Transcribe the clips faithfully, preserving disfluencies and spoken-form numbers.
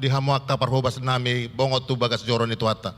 di hamu angka parhobas nami bongot tu bagas joro ni Tuhanta.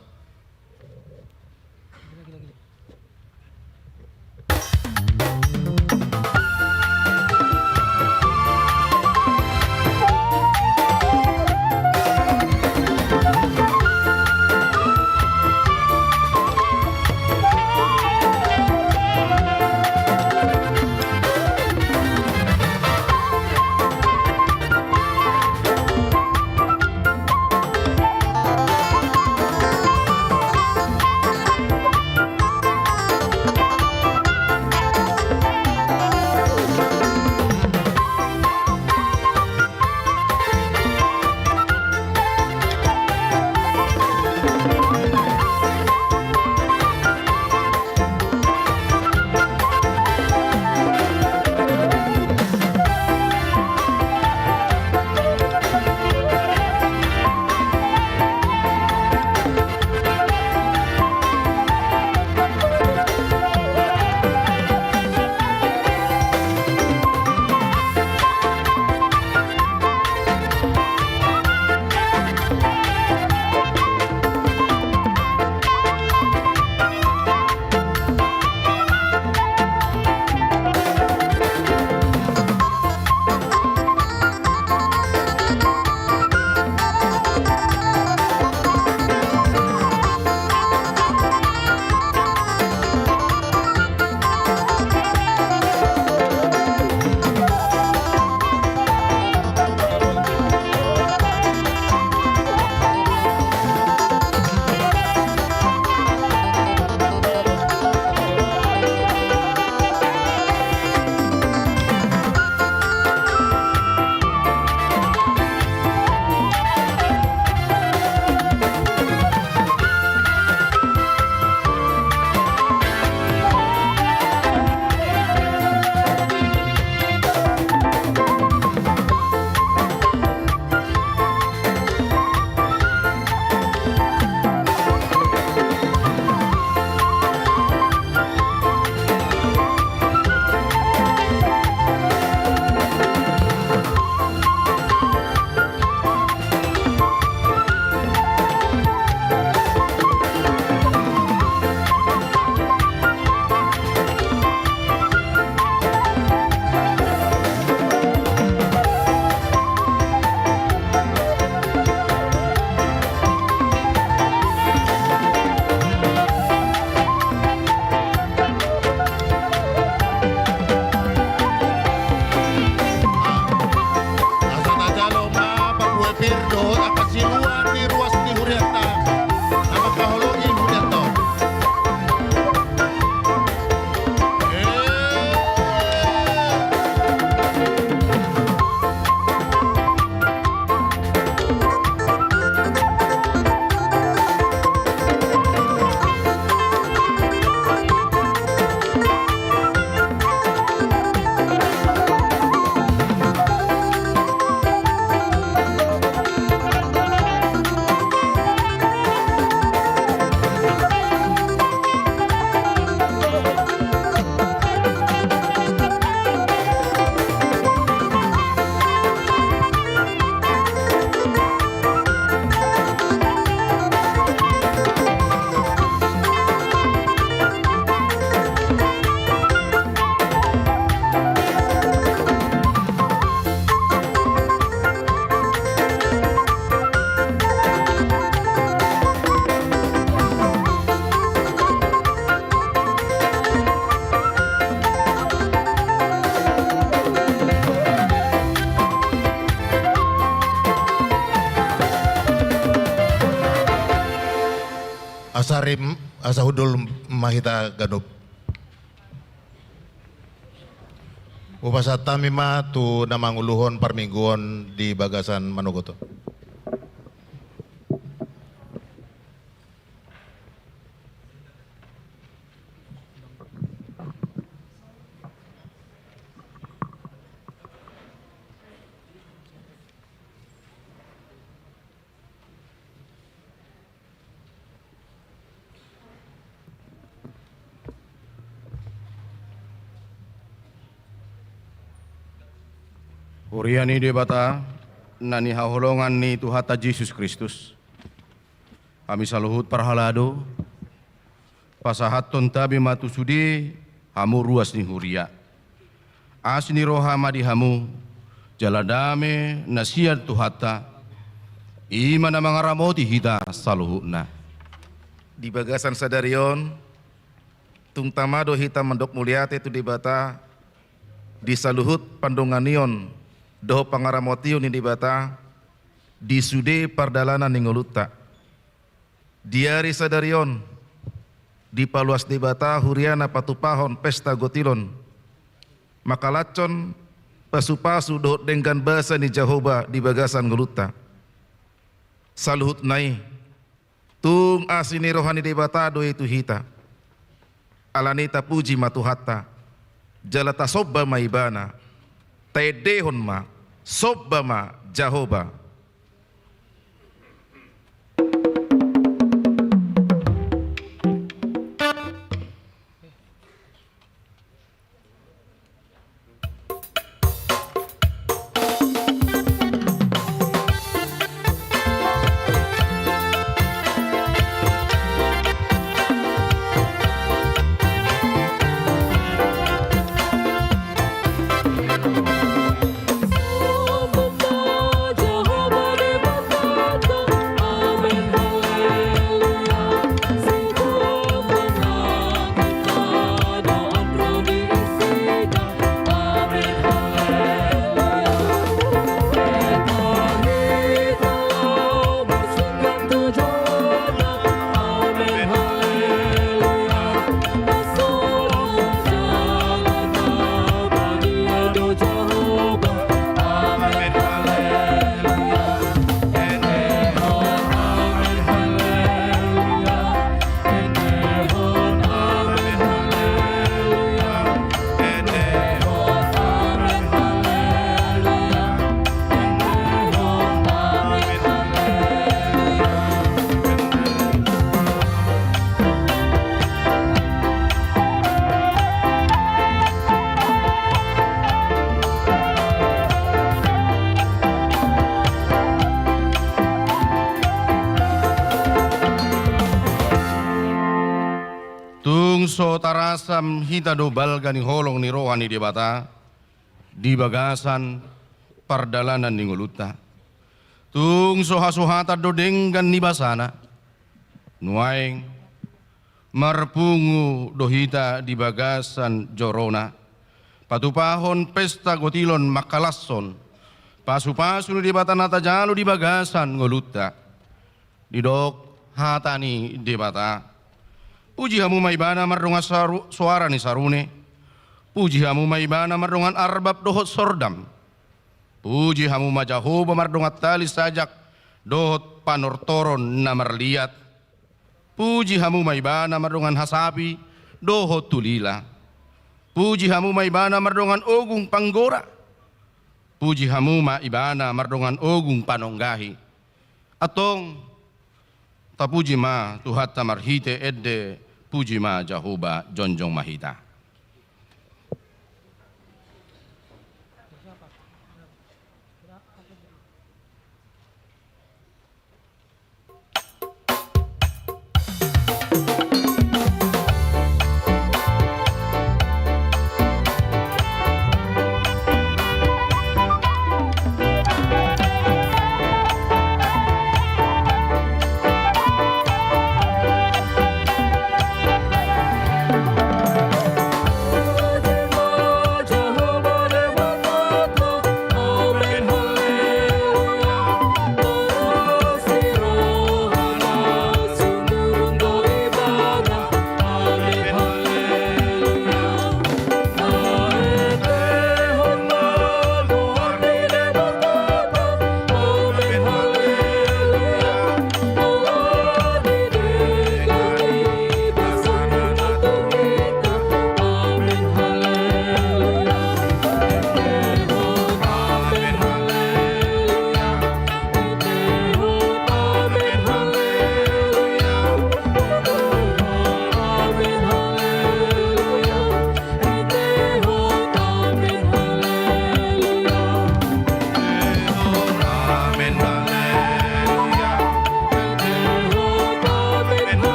Asa tajalo ma parbue pir dohot angka siluan ni ruas ni hurianta na mangkaholongi hurianta on. Asa rim, asa hundul ma hita ganup. Hupasahat hami ma tu na manguluhon parmingguon di bagasan manogot on. Huria ni Debata, na nihaholongan ni Tuhanta Jesus Kristus, hami saluhut parhalado, pasahathon tabe ma tu sude hamu ruas ni huria. Asi ni roha ma di hamu, jala dame na sian Tuhanta, i ma na mangaramoti hita saluhutna. Di bagasan sadari on, tung tama do hita mandok mauliate tu Debata, di saluhut pandonganion dohot pangaramotion ni Debata, di sude pardalanan ni ngolunta. Di ari sadari on, dipaluas Debata huriana patupahon pesta gotilon, mangkalashon pasupasu dohot denggan basa ni Jahowa di bagasan ngolunta. Saluhutna i, tung asi ni roha ni Debata do i tu hita. Alani i tapuji ma Tuhanta, jala tasomba ma Ibana, taendehon ma, somba ma Jahowa. Tung so tarasam hita do balga ni holong ni roha ni Debata di bagasan pardalanan ni ngolunta. Tung so hasuhatan do denggan ni basana. Nuaeng marpungu do hita di bagasan jorona, patupahon pesta gotilon mangkalashon pasupasu ni Debata na tajalo di bagasan ngolunta. Didok hata ni Debata: Puji hamu ma Ibana mardongan saru-, soara ni sarune. Puji hamu ma Ibana mardongan arbab dohot sordam. Puji hamu ma Jahowa mardongan tali sajak dohot panortoron na marliat. Puji hamu ma Ibana mardongan hasapi dohot tulila. Puji hamu ma Ibana mardongan ogung panggora. Puji hamu ma Ibana mardongan ogung panonggahi. Antong, tapuji ma Tuhanta marhite ende, puji ma Jahowa, jongjong ma hita.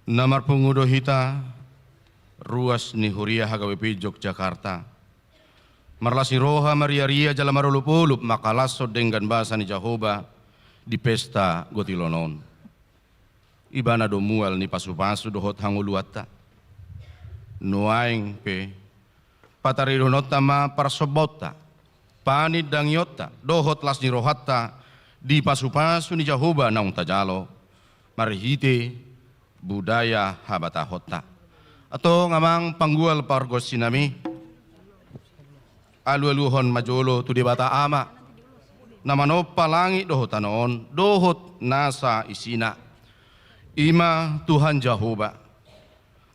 Na marpungu do hita, ruas ni huria H K B P Yogyakarta, marlas ni roha, mariaria jala marolopolop mangkalashon denggan basa ni Jahowa di pesta gotilon on. Ibana do mual ni pasupasu dohot hangoluanta. Nuaeng pe, pataridononta ma parsombaonta, panindangionta dohot las ni rohanta di pasupasu ni Jahowa naung tajalo marhite budaya habatahonta. Antong, amang panggual pargonsinami, alualuhon ma jolo tu Debata Ama, na manompa langit dohot tano on dohot nasa isina. I ma Tuhan Jahowa,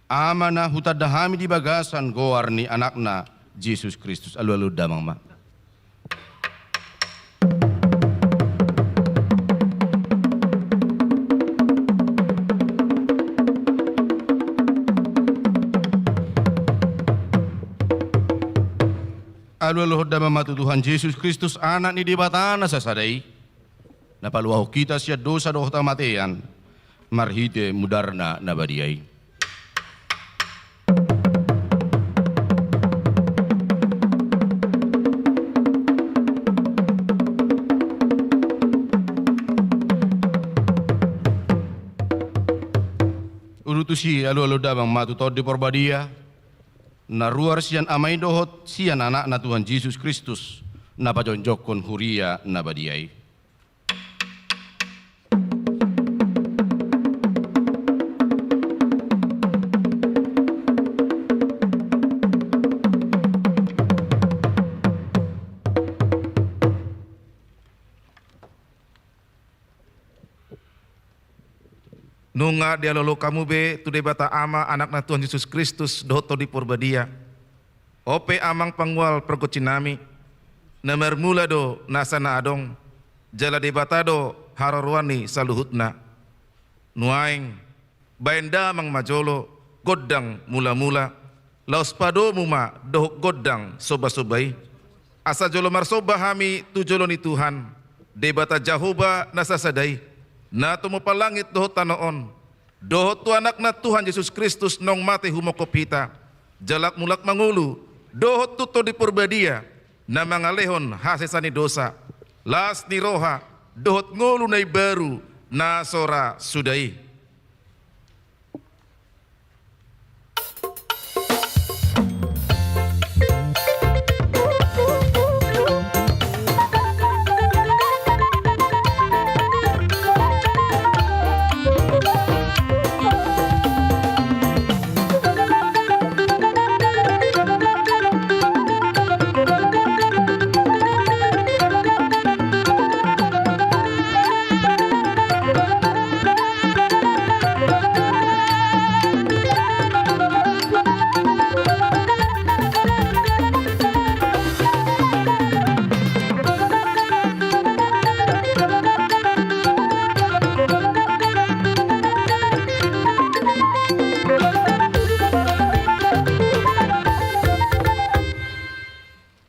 Ama na hutanda hami di bagasan goar ni Anakna Jesus Kristus. Alualu damang ma. Alualuhon damang ma tu Tuhan Jesus Kristus, Anak ni Debata na sasada i, na paluahon hita sian dosa dohot hamatean marhite mudarna na badia i. Udutusi alualu damang ma tu Tondi Porbadia, na ruar sian Ama i dohot sian Anakna Tuhan Jesus Kristus, na pajongjongkon huria na badia i. Nunga dialualuhon hamu be tu Debata Ama, Anakna Tuhan Jesus Kristus dohot Tondi Porbadia. On pe, amang panggual pargonsinami, na marmula do nasa na adong, jala Debata do haroroan ni saluhutna. Nuaeng, baen damang ma jolo gondang mulamula, laos padomu ma dohot gondang sombasomba i. Asa jolo marsomba hami tu jolo ni Tuhan, Debata Jahowa na sasada i, na tumopa langit dohot tano on, dohot tu Anakna Tuhan Jesus Kristus naung mate humongkop hita, jala mulak mangolu, dohot tu Tondi Porbadia, na mangalehon hasesaan ni dosa, las ni roha, dohot ngolu na imbaru, na so ra suda i.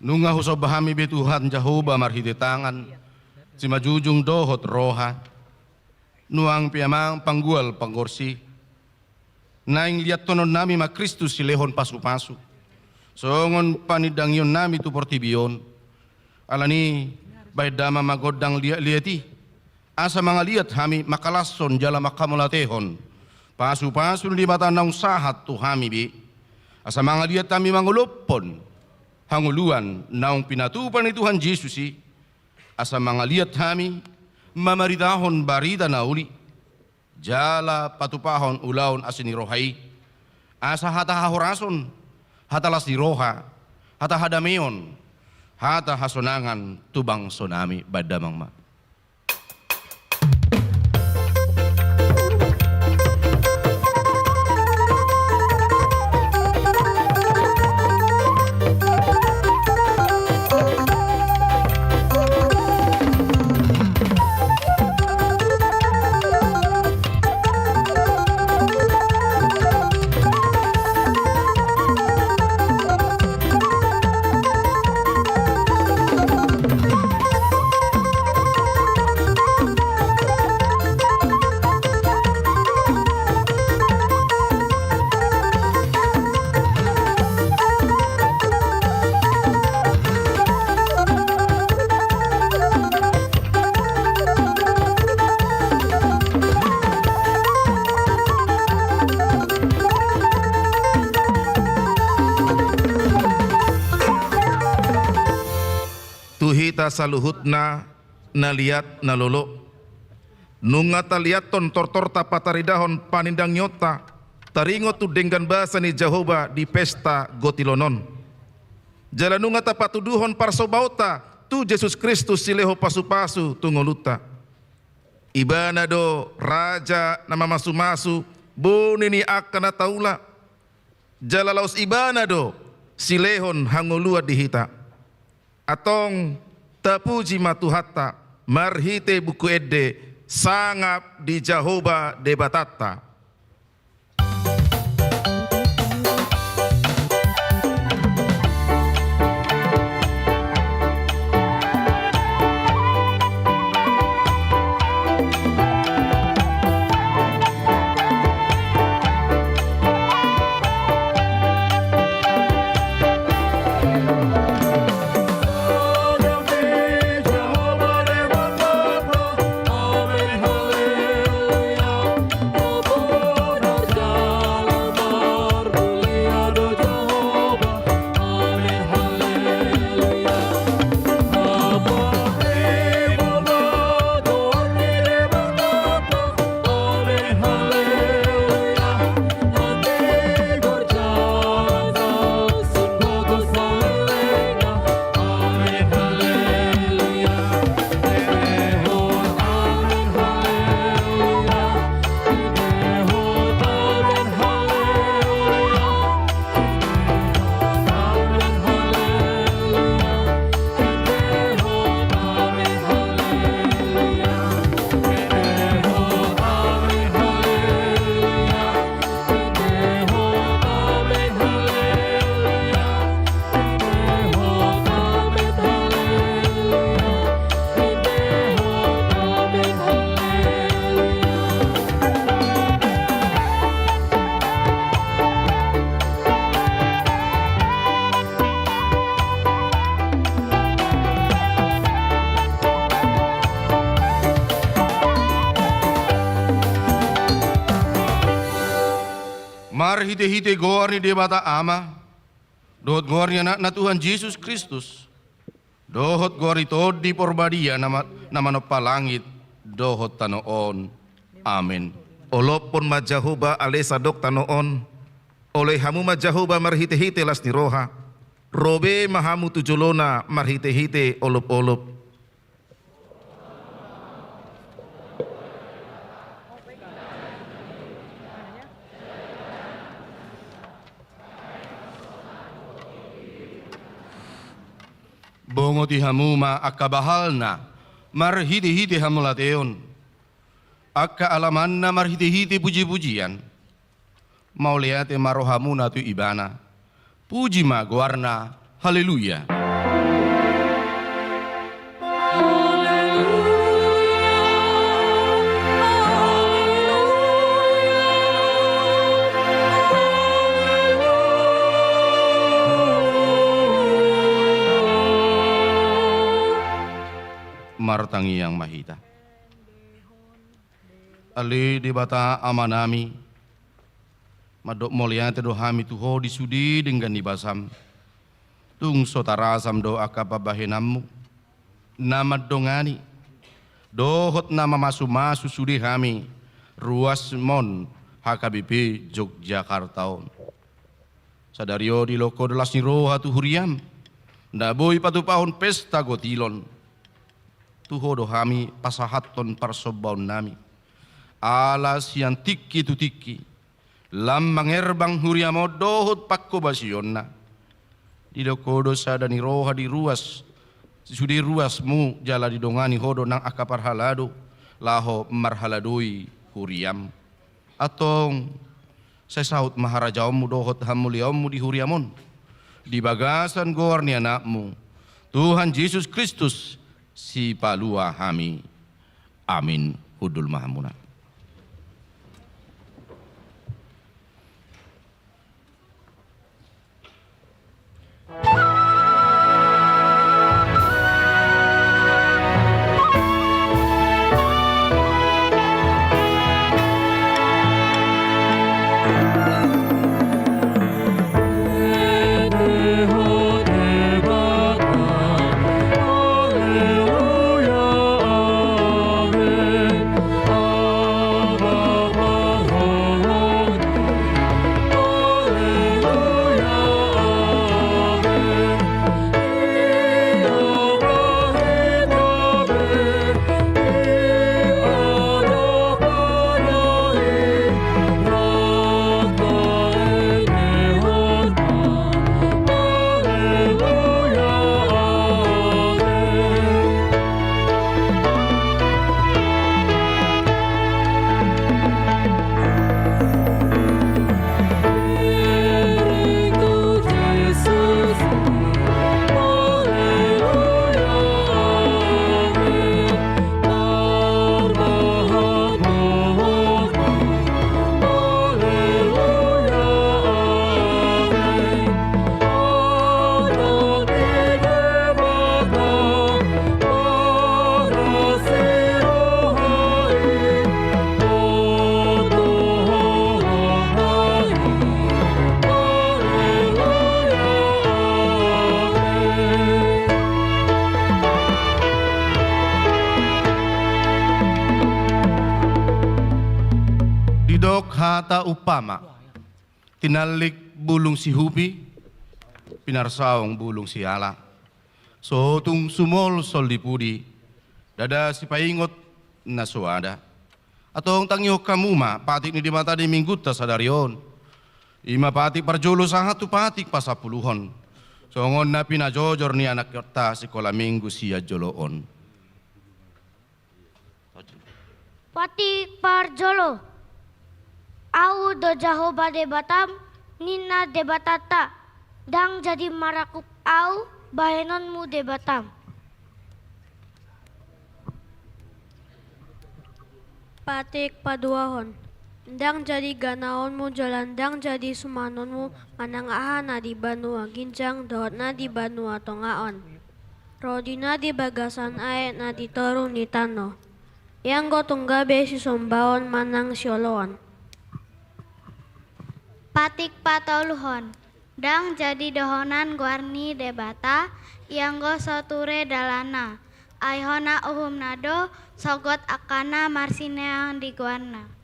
Nunga husomba hami be Tuhan Jahowa marhite tangan simanjujung dohot roha. Nuaeng pe, amang panggual pargonsi, naeng liathononnami ma Kristus silehon pasupasu, songon panindangionnami tu portibi on. Alani, baen damang ma gondang liatliat i, asa mangaliat hami mangkalashon jala manghamauliatehon pasupasu ni Debata naung sahat tu hami be. Asa mangaliat hami mangolophon hangoluan naung pinatupa ni Tuhan Jesus i. Asa mangaliat hami mamaritahon barita na uli, jala patupahon ulaon asi ni roha i. Asa hata hahorason, hata las ni roha, hata hadameon, hata hasonangan tu bangsonami. Baen damang ma. saluhutna na liat na lolo. Nunga taliathon tortorta pataridahon panindangionta, taringot tu denggan basa ni Jahowa di pesta gotilon on. Jala nunga tapatuduhon parsombaonta tu Jesus Kristus silehon pasupasu tu ngolunta. Ibana do Raja na mamasumasu boni ni angka na taula. Jala laos Ibana do silehon hangoluan di hita. Antong tapuji ma Tuhanta marhite buku ende sangap di Jahowa Debatanta. Marhitehite goar ni Debata Ama, dohot goar ni Anakna Tuhan Jesus Kristus, dohot goar ni Tondi Porbadia na ma-, na manompa langit dohot tano on. Amen. Olophon ma Jahowa ale sadok tano on. Oloi hamu ma Jahowa marhitehite las ni roha. Ro be ma hamu tu jolona marhitehite olopolop. Bongoti hamu ma angka bahalna marhitehite hamauliateon, angka alamanna marhitehite pujipujian. Mauliate ma rohamuna tu Ibana. Puji ma goarna. Haleluya. Martangiang ma hita. Ale Debata Amanami, mandok mauliate do hami tu Ho di sude denggan ni basam. Tung so tarasam do angka pambahenanmu na mandongani dohot na mamasumasu sude hami ruasmon H K B P Yogyakarta on. Sadari on dilehon Ho do las ni roha tu huriam na boi patupahon pesta gotilon. Tu Ho do hami pasahathon parsombaonnami. Ala sian tingki tu tingki lam mangerbang huriam on dohot panghobasionna. Dilehon Ho do sada ni roha di ruas, sude ruasmu jala didongani Ho do nang angka parhalado laho marhaladoi huriam. Antong sai saut ma harajaonmu dohot hamuliaonmu di huriam on di bagasan goar ni Anakmu Tuhan Jesus Kristus, Sipalua hami. Amin. Hundul ma hamuna. Hata umpama: Tinallik bulung sihupi, pinarsaung bulung siala. So tung sumolsol di pudi, ndada sipaingot na so ada. Antong tangihon hamu ma patik ni Debata di minggunta sadari on. I ma patik parjolo sahat tu patik pasampuluhon. Songon na pinajojor ni anakhonta sikola minggu sian jolo on. Patik parjolo. Ahu do Jahowa Debatam, ninna Debatanta. Ndang jadi marakup Ahu bahenonmu Debatam. Patik paduahon. Ndang jadi ganaonmu jala ndang jadi sumanonmu manang aha na di banua ginjang dohot na di banua tonga on, ro di na di bagasan aek na di toru ni tano. Ianggo tung gabe sisombaon manang sioloan. Patik patoluhon. Ndang jadi dohonan goar ni Debata, ianggo so ture dalanna. Ai hona uhumna do, sogot angka na marsineang di goarna.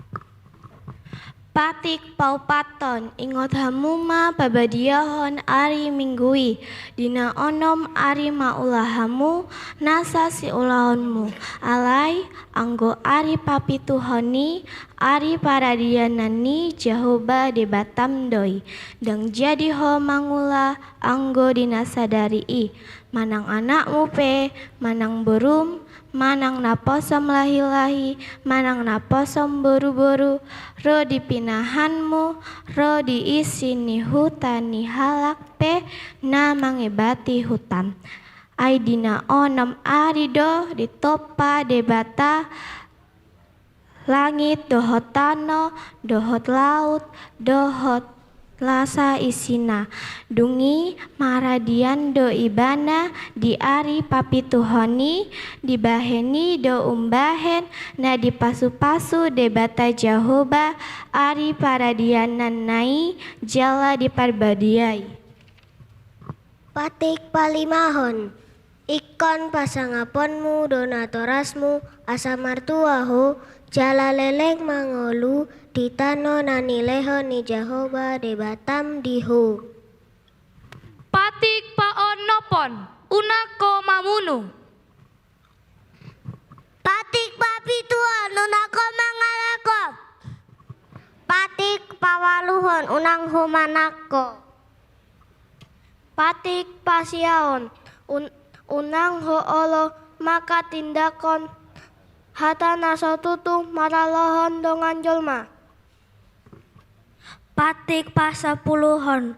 Patik paopathon. Ingot hamu ma pabadiahon ari Minggu i, di na onom ari maula hamu nasa siulaonmu. Alai, anggo ari papituhon i, ari paradianan ni Jahowa Debatam do i. Ndang jadi ho mangula anggo di na sadari i. Manang anakmu pe, manang borum, manang naposom lahilahi, manang naposom boruboru, ro di pinahanmu, ro di isi ni huta ni halak pe na mangebati hutam. Ai di na onom ari do ditompa Debata langit dohot tano, dohot laut, dohot nasa isina. Dung i maradian do ibana di ari papituhon i, dibahen i do umbahen na dipasupasu Debata Jahowa ari paradiananna i jala diparbadiai. Patik palimahon. Ingkon pasangaponmu do natorasmu, asa martua ho, jala leleng mangolu di tano na nilehon ni Jahowa Debatam di ho. Patik paonomhon. Unang ho mamunu. Patik papituhon. Unang ho mangalangko. Patik paualuhon. Unang ho manangko. Patik pasiahon. Un-, unang ho olo manghatindanghon hata na so tutu maralohon dongan jolma. Patik pasampuluhon.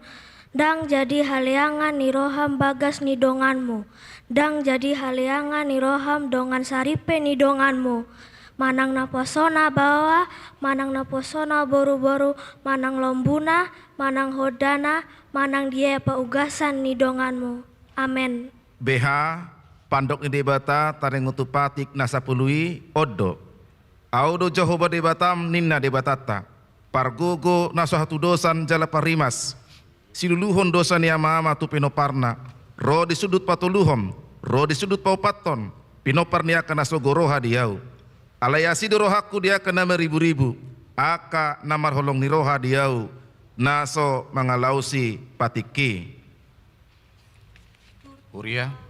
Ndang jadi haleangan ni roham bagas ni donganmu. Ndang jadi haleangan ni roham dongan saripe ni donganmu. Manang naposona baoa, manang naposona boruboru, manang lombuna, manang hondana, manang dia paugasan ni donganmu. Amen. Beha, pandok ni Debata taringot tu patik na sampulu i, on do. Ahu do Jahowa Debatam, ninna Debatanta, pargogo na so hatudosan jala parrimas, siluluhon dosa ni amaama tu pinomparna, ro di sundut patoluhon, ro di sundut paopathon, pinompar ni angka na sogo roha di ahu. Alai asi do rohangku di angka na mariburibu, angka na marholong ni roha di ahu, na so mangalausi patikki. Huria.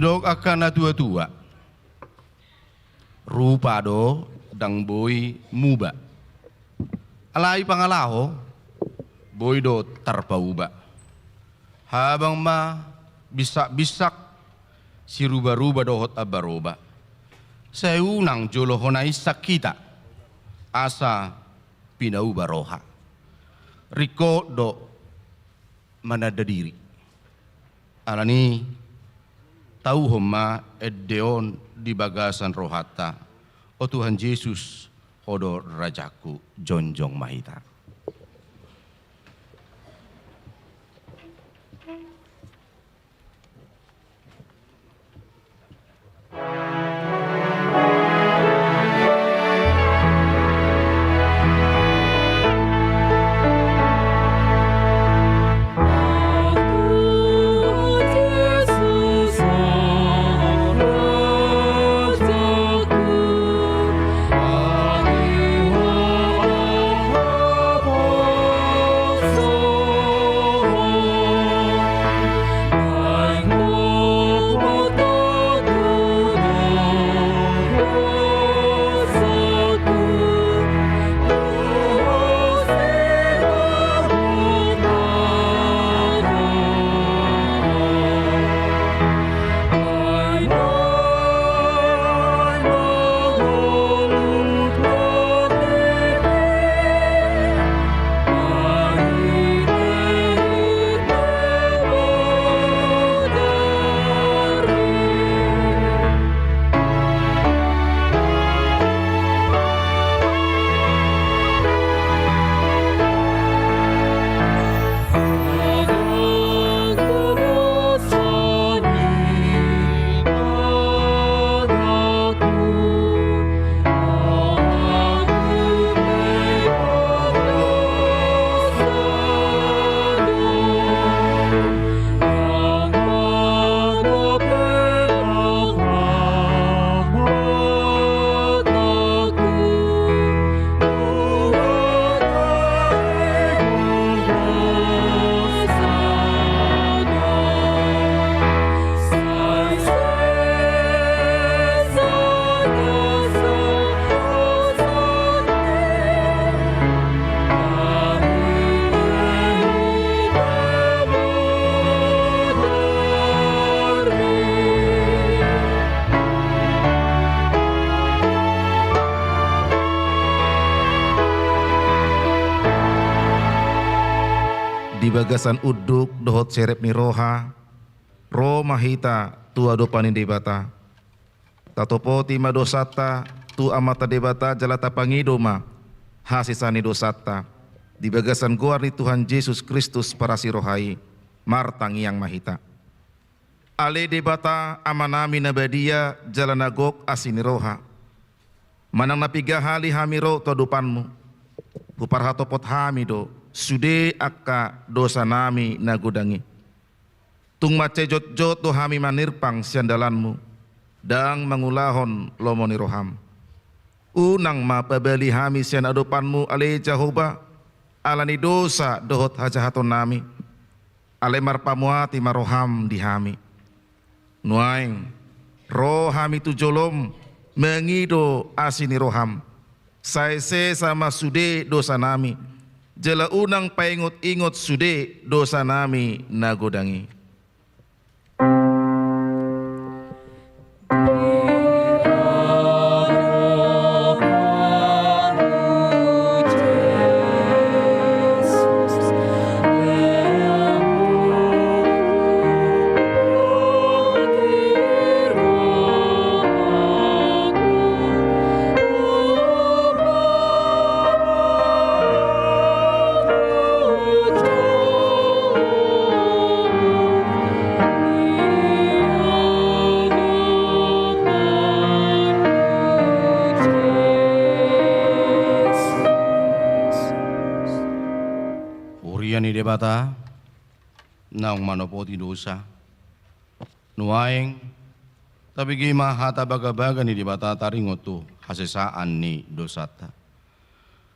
Didok angka na tua-tua, rupa do ndang boi muba. Alai pangalaho boi do tarpauba. Habang ma bissak-bissak, siruba-ruba dohot ambaroba. Sai unang jolo hona insak hita, asa pinauba roha. Ringkot do mananda diri. Alani, tauhon ma ende on di bagasan rohanta. O Tuhan Jesus, Ho do rajangku, jongjong ma hita. Di bagasan unduk dohot serep ni roha, ro ma hita tu adopan ni Debata. Tatopoti ma dosanta tu Amanta Debata jala tapangido ma hasesaan ni dosanta. Di bagasan goar ni Tuhan Jesus Kristus parasi roha i, martangiang ma hita. Ale Debata Amanami na badia jala na gok asi ni roha, manang na piga hali hami ro tu adopanmu, huparhatopot hami do sude angka dosanami na godang i. Tung mansai jotjot do hami manirpang sian dalanmu, ndang mangulahon lomo ni roham. Unang ma pabali hami sian adopanmu, ale Jahowa, ala ni dosa dohot hajahatonnami. Alai marpamuati ma roham di hami. Nuaeng, ro hami tu jolom mangido asi ni roham. Sai sesa ma sude dosanami, jala unang paingot-ingot sude dosanami na godang i. Huria ni Debata, naung manopoti dosa. Nuaeng, tabege ma hata bagabaga ni Debata taringot tu hasesaan ni dosanta.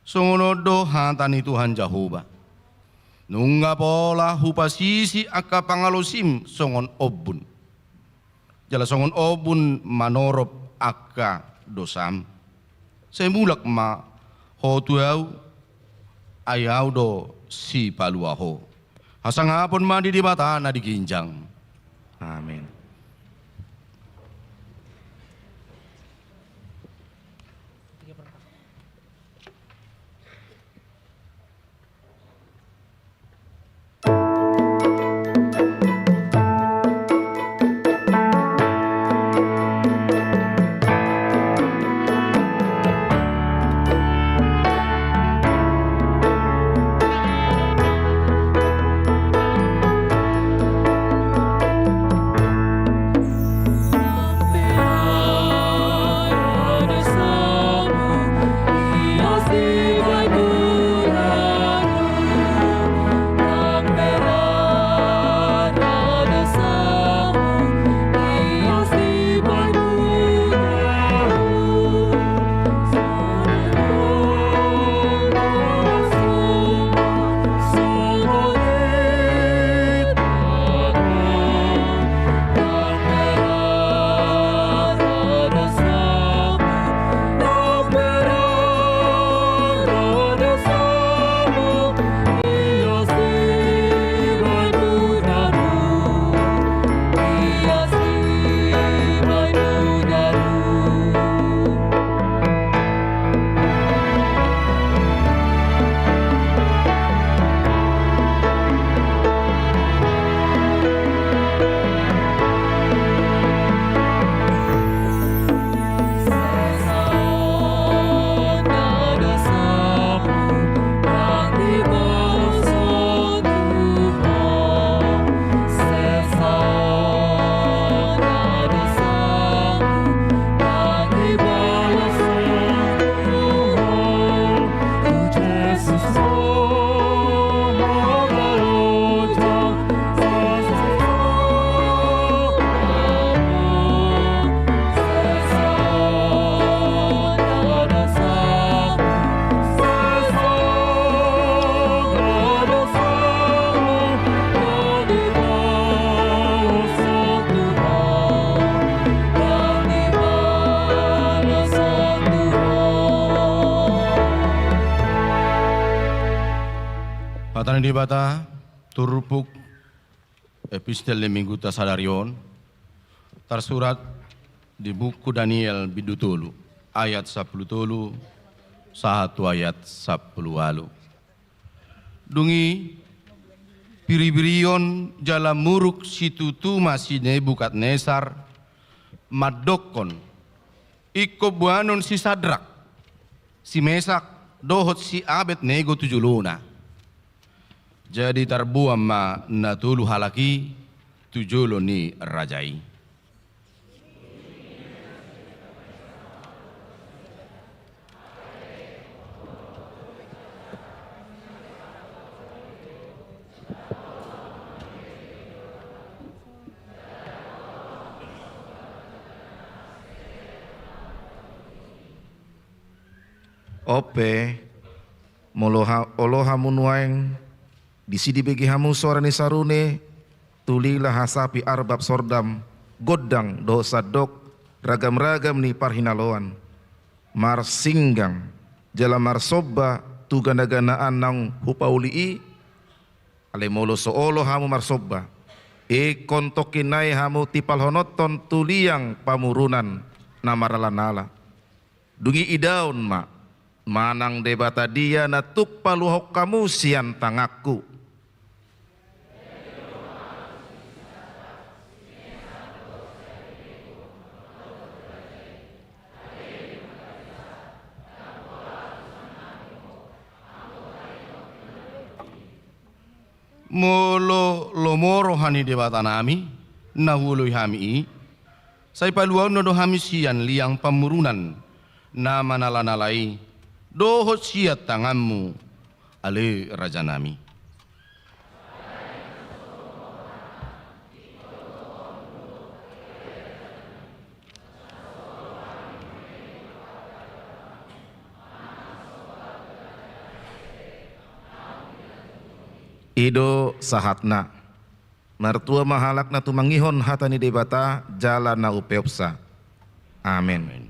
Songon on do hata ni Tuhan Jahowa: Nunga pola hupasisi angka pangalosim songon ombun. jala songon ombun manorop angka dosam. Sai mulak ma ho tu ahu, ai ahu do sipalua ho. Hasangapon ma di Debata na di ginjang. Amin. Hata ni Debata, turpuk epistel ni mingguta sadari on, tarsurat di buku Daniel bindu tolu, ayat sampulu tolu sahat tu ayat sampulu ualu. Dung i, biribirion jala muruk situtu ma si Nebukadnesar, mandokkon: Ingkon boanon si Sadrak, si Mesak, dohot si Abednego tu jolona. Jadi tarboan ma na tolu halak i tu jolo ni raja i. On pe, molo ha-, olo hamu nuaeng, disi dibege hamu soara ni sarune, tu lila, hasapi, arbab, sordam, gondang dohot sandok, ragamragam ni parhinaloan, marsinggang jala marsomba tu ganaganaan naung hupauli i. Alai molo so olo hamu marsomba, ingkon tongkin nai hamu tipalhononhon tu liang pamurunan na marnalanala. Dung i idaon ma, manang debata dia na tuk paluahon hamu sian tanganku. Molo lomo roha ni Debatanami na huoloi hami i, sai paluaonna do hami sian liang pamurunan na marnalanala i, dohot sian tanganmu, ale rajanami. I do sahatna. Martua ma halak na tumangihon hata ni Debata jala na umpeopsa. Amen. Amen.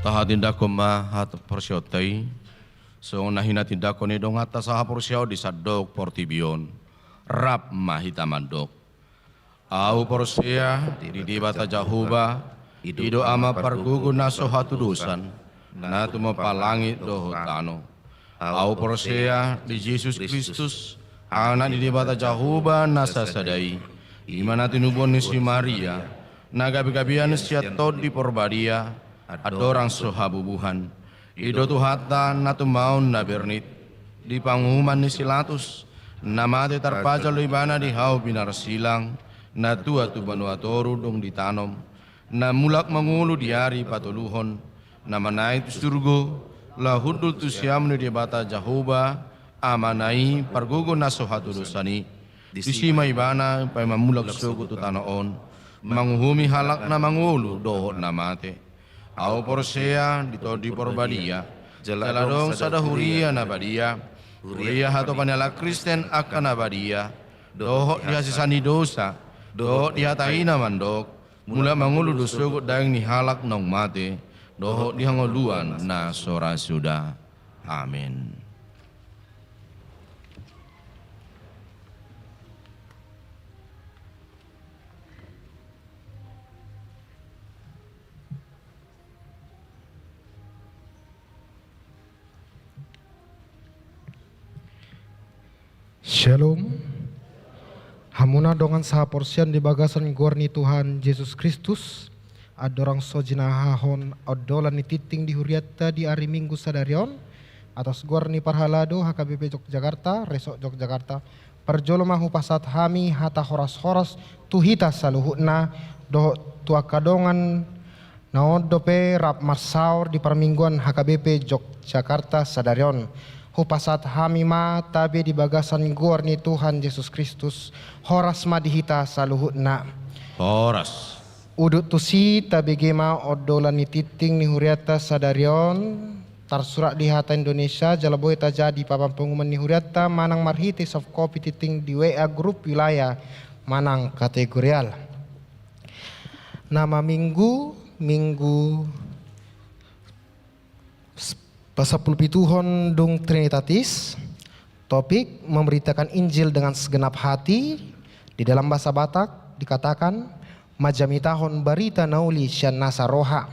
Tahatindangkon ma hata parsiaonta i. Songon na hinatindangkon ni donganta sahaporseaon di sandok portibi on, rap ma hita mandok. Ahu porsea di Debata Jahowa, i do Ama pargogo na so hatudosan, na tumompa langit dohot tano. Ahu porsea di Jesus Kristus, Anak ni Debata Jahowa na sasada i, i ma na tinubuan ni si Maria, na gabegabean sian Tondi Porbadia, andorang so habubuhan. I do Tuhanta na tumaon na bernit, di panguhuman ni si Latus, na mate tarpajal do Ibana di hau pinarsilang, na tua tu banua toru dung ditanom, na mulak mangolu di ari patoluhon, na manaek tu surgo, laho hundul tu siamun ni Debata Jahowa, Amana i pargogo na so hatudosan i. Disi ma Ibana paima mulak sogot tu tano on, manguhumi halak na mangolu dohot na mate. Ahu porsea di Tondi Porbadia, jala adong sada huria na badia, huria hatopan ni halak Kristen angka na badia, dohot di hasesaan ni dosa, dohot di hata i na mandok, mulak mangolu do sogot daging ni halak naung mate, dohot di hangoluan na so ra suda. Amen. Syalom. Hamuna dongan sahaporseaon di bagasan goar ni Tuhan Jesus Kristus, andorang so jinahahon ondolan ni tingting di hurianta di ari Minggu sadari on, atas goar ni parhalado H K B P Yogyakarta, Resort Yogyakarta, parjolo ma hupasahat hami hata horas-horas tu hita saluhutna, dohot tu angka dongan na on dope rap marsaor di parmingguan H K B P Yogyakarta sadari on. Hupasahat hami ma tabe di bagasan goar ni Tuhan Jesus Kristus, horas ma di hita saluhutna. Horas. Udut tusi tabege ma ondolan ni tingting ni hurianta sadari on, tarsurat di hata Indonesia, jala boi tajaha di papan panguhuman ni hurianta manang marhite soft copy tingting di W A grup wilayah manang kategorial. Nama minggu, minggu s-, pasampulupituhon dung Trinitatis. Topik, memberitakan Injil dengan segenap hati. Di dalam bahasa Batak dikatakan, manjamitahon barita na uli sian nasa roha.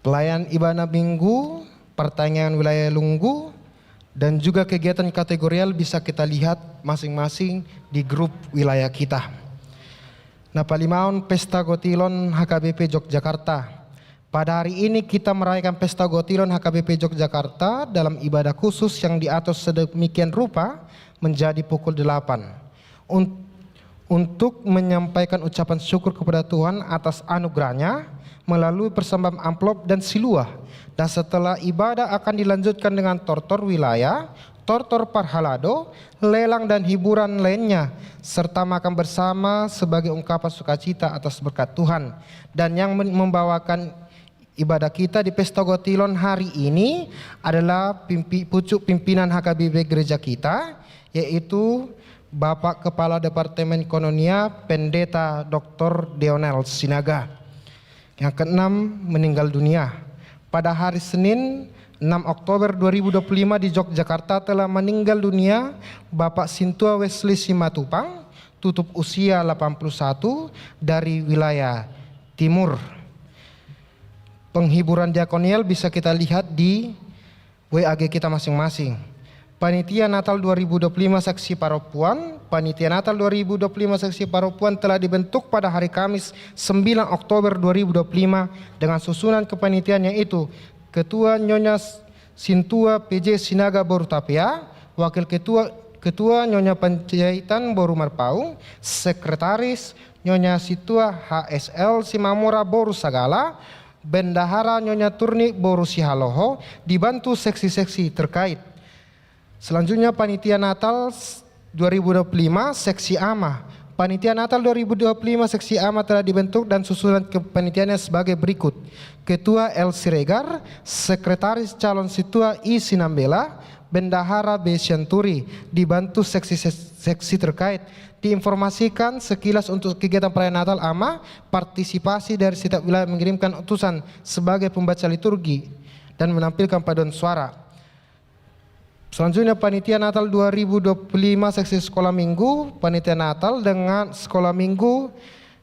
Pelayan Ibana Minggu, partangiangan wilayah Lunggu, dan juga kegiatan kategorial bisa kita lihat masing-masing di grup wilayah kita. Na palimaon, Pesta Gotilon H K B P Yogyakarta. Pada hari ini kita merayakan Pesta Gotilon H K B P Yogyakarta dalam ibadah khusus yang diatur sedemikian rupa menjadi pukul delapan. Un-, untuk menyampaikan ucapan syukur kepada Tuhan atas anugerahnya melalui persembahan amplop dan siluah. Dan setelah ibadah akan dilanjutkan dengan tortor wilayah, tortor parhalado, lelang dan hiburan lainnya, serta makan bersama sebagai ungkapan sukacita atas berkat Tuhan. Dan yang men-, membawakan Ibadah kita di Pesta Ogot Ilon hari ini adalah pimpi-, pucuk pimpinan H K B P gereja kita, yaitu Bapak Kepala Departemen Koinonia, Pendeta Doktor Deonel Sinaga. Yang keenam, meninggal dunia. Pada hari Senin, enam Oktober dua ribu dua puluh lima di Yogyakarta telah meninggal dunia Bapak Sintua Wesley Simatupang, tutup usia delapan puluh satu, dari wilayah Timur. Penghiburan diakonial bisa kita lihat di W A G kita masing-masing. Panitia Natal dua ribu dua puluh lima Seksi Parompuan, Panitia Natal dua ribu dua puluh lima Seksi Parompuan telah dibentuk pada hari Kamis, sembilan Oktober dua ribu dua puluh lima, dengan susunan kepanitiaan, yaitu Ketua Nyonya Sintua P J Sinaga boru Tapia, Wakil Ketua, Ketua Nyonya Panjaitan boru Marpaung, Sekretaris Nyonya Sintua H S L Simamora boru Sagala, Bendahara Nyonya Turni boru Sihaloho, dibantu seksi-seksi terkait. Selanjutnya, Panitia Natal s-, dua ribu dua puluh lima Seksi Ama. Panitia Natal dua ribu dua puluh lima Seksi Ama telah dibentuk dan susunan kepanitiaannya sebagai berikut: Ketua L Siregar, Sekretaris Calon Sintua I Sinambela, Bendahara B Sianturi, dibantu seksi, seksi terkait. Diinformasikan sekilas untuk kegiatan perayaan Natal, Ama, partisipasi dari setiap wilayah mengirimkan utusan sebagai pembaca liturgi dan menampilkan paduan suara. Selanjutnya, Panitia Natal dua ribu dua puluh lima Seksi Sekolah Minggu. Panitia Natal dengan sekolah minggu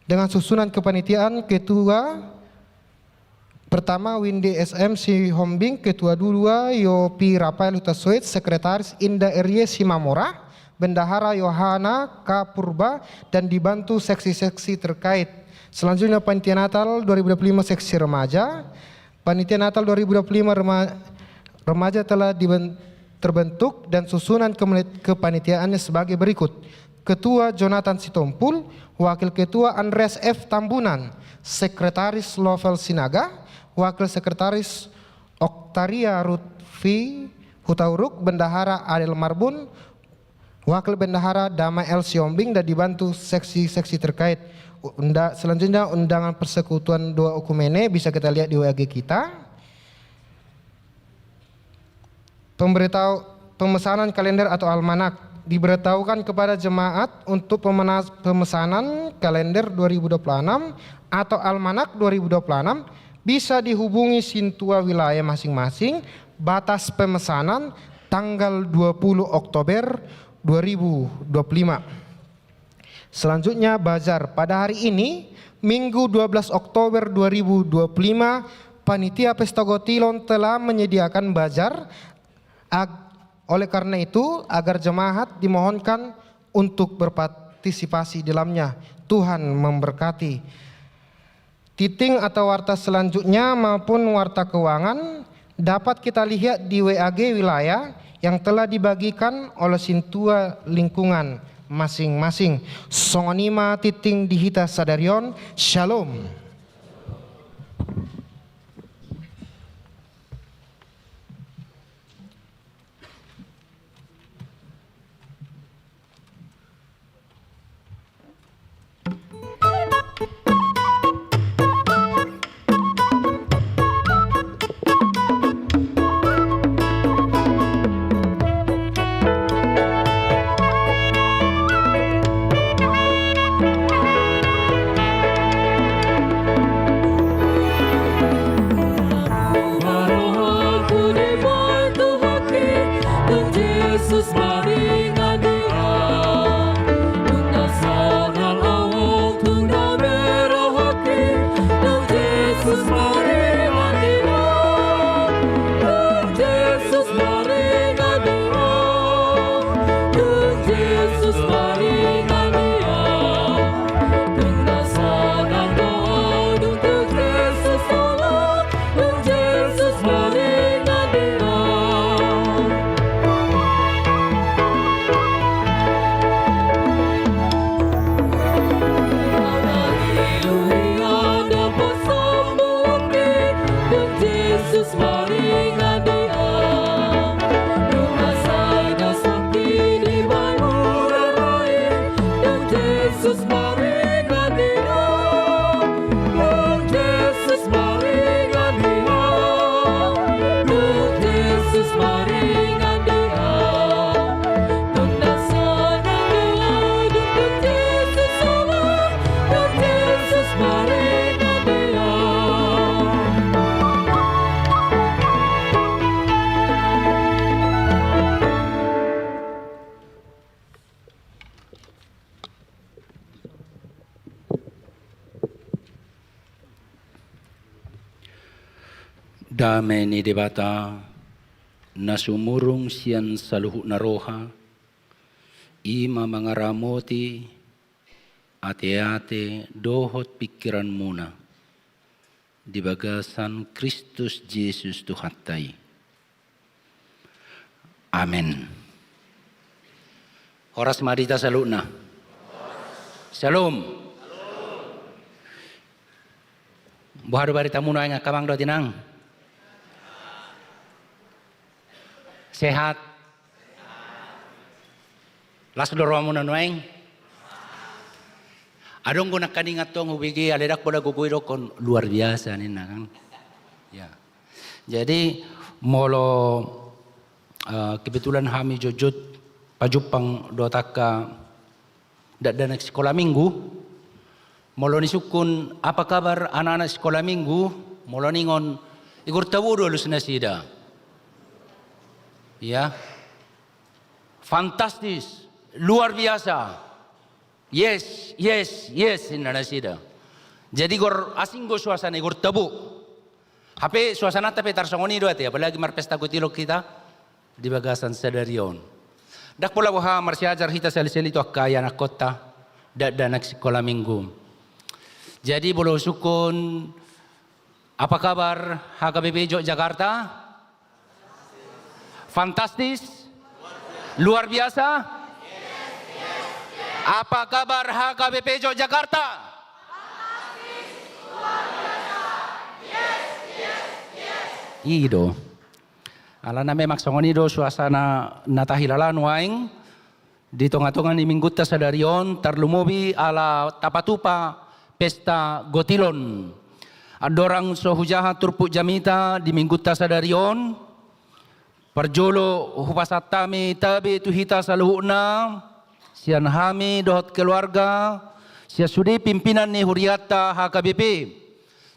dengan susunan kepanitiaan: Ketua pertama, Windy S M Sihombing; Ketua dua, Yopi Rafael Hutasoit; Sekretaris, Inda Erie Simamora; Bendahara, Yohana K Purba, dan dibantu seksi-seksi terkait. Selanjutnya, Panitia Natal dua ribu dua puluh lima Seksi Remaja. Panitia Natal dua ribu dua puluh lima rema-, remaja telah diben-, terbentuk dan susunan kemene-, kepanitiaannya sebagai berikut: Ketua, Jonathan Sitompul; Wakil Ketua, Andreas F Tambunan; Sekretaris, Lovel Sinaga; Wakil Sekretaris, Oktaria Rutfi Hutauruk; Bendahara, Adel Marbun; Wakil Bendahara, Damael Sihombing, dan dibantu seksi-seksi terkait. Unda-, selanjutnya, undangan Persekutuan Dua Oikumene bisa kita lihat di W A G kita. Pemberitahu-, pemesanan kalender atau almanak. Diberitahukan kepada jemaat untuk pemena-, pemesanan kalender dua ribu dua puluh enam atau almanak dua ribu dua puluh enam, bisa dihubungi sintua wilayah masing-masing. Batas pemesanan tanggal dua puluh Oktober dua ribu dua puluh lima. Selanjutnya, bazar. Pada hari ini, Minggu dua belas Oktober dua ribu dua puluh lima, Panitia Pesta Ogot Ilon telah menyediakan bazar. Ag-, oleh karena itu, agar jemaat dimohonkan untuk berpartisipasi dalamnya. Tuhan memberkati. Titik atau warta selanjutnya maupun warta keuangan dapat kita lihat di W A G wilayah yang telah dibagikan oleh sintua lingkungan masing-masing. Songon i ma titik di hita sadari on. Shalom. Dame ni Debata, na sumurung sian saluhutna roha, i ma mangaramoti ateate dohot pingkiranmuna di bagasan Kristus Jesus Tuhanta i. Amen. Horas ma di hita saluhutna. Shalom. Boha do baritamuna, angka amang dohot inang? Sehat? Las do rohamuna nuaeng? Adong do nangkaningan tong hubege, alai ndang pola gogo i dohonon luar biasa ninna kan. Ya. Jadi molo, eh, kebetulan hami jotjot pajumpang dohot angka dakdanak sikola minggu, molo nisungkun apa kabar anak-anak sikola minggu, molo ningon i, gortabo do alus nasida. Ya. Fantastis, luar biasa. Yes, yes, yes, ninna nasida. Jadi gor asing do suasana i, gortabo. Hape suasananta pe tarsongon i do ate, apalagi marpesta gotilon hita di bagasan sadari on. Ndang pola boha marsiajar hita sahali-sahali tu angka ianakhonta, dakdanak sikola minggu. Jadi molo husungkun apa kabar H K B P Jogjakarta? Fantastis? Luar biasa? Apa kabar H K B P Jogjakarta? I do. Alana memang songon i do suasana na tahilala nuaeng di tonga-tonga ni minggunta sadari on, tarlumobi ala tapatupa pesta gotilon. Andorang so hujaha turpuk jamita di minggunta sadari on, parjolo hupasahat hami tabe tu hita saluhutna, sian hami dohot keluarga, sian sude pimpinan ni hurianta H K B P,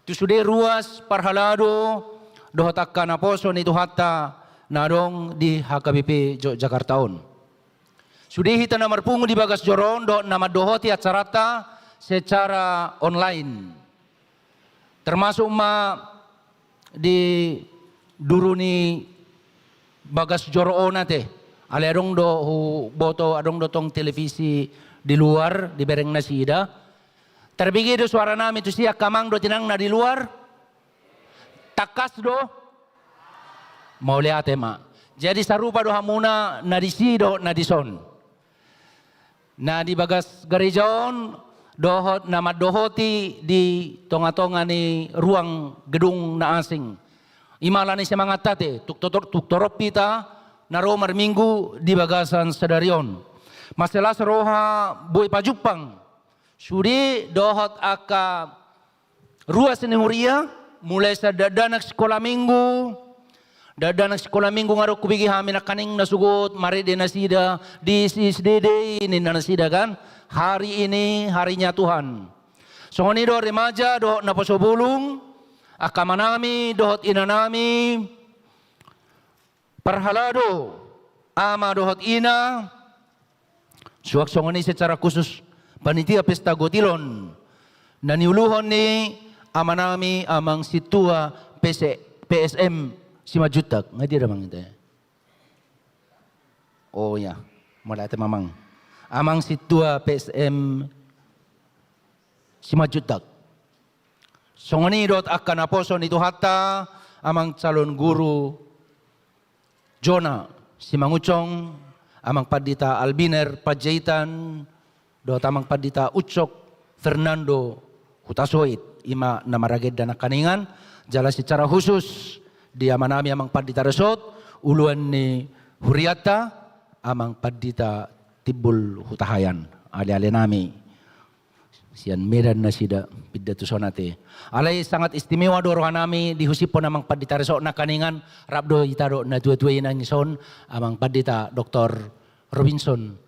tu sude ruas parhalado dohot angka naposo ni Tuhanta na adong di H K B P Jogjakarta on. Sude hita na marpungu di bagas joro on dohot na mandohoti acaranta secara online. Termasuk ma di duru ni bagas joro on ate. Alai adong do huboto, adong do tong televisi di luar, dibereng nasida. Tarbege do suara nami tusi angka amang dohot inang na di luar? Tangkas do? Mauliate ma. Jadi sarupa do hamuna na disi dohot na dison, na di bagas gareja on dohot na mandohoti di tonga-tonga ni ruang gedung na asing. I ma ala ni semangatta ate, tuk totor-, tuk torop hita na ro marminggu di bagasan sadari on. Mansai las roha boi pajumpang sude dohot angka ruas ni huria, mulai sian dakdanak sikola minggu. Dakdanak sikola minggu nga adong hubege hami nangkaning na sogot marende nasida di S D D I ninna nasida kan. Hari ini harinya Tuhan. Songon i do remaja dohot naposo bulung, angka amanami dohot inanami, parhalado, ama dohot ina, suang songon i secara khusus panitia pesta gotilon na niuluhon ni amanami amang sintua P S, P S M Simanjuntak. Nga dia damang ita? Oh ya, mauliate ma amang. Amang sintua P S M Simanjuntak. Songon i dohot angka naposo ni Tuhanta, amang calon guru Jona Simangunsong, amang pandita Albiner Panjaitan, dohot amang pandita Ucok Fernando Hutasoit, i ma na maragenda nangkaningan, jala secara khusus di amanami amang pandita Resot, uluan ni hurianta, amang pandita Timbul Hutahaean, ale-ale nami. Sian Medan nasida pinda tuson ate. Alai sangat istimewa do rohanami dihusipon amang pandita Resot nangkaningan, rap do hita dohot natua-tua i nangkin son, amang pandita Doktor Robinson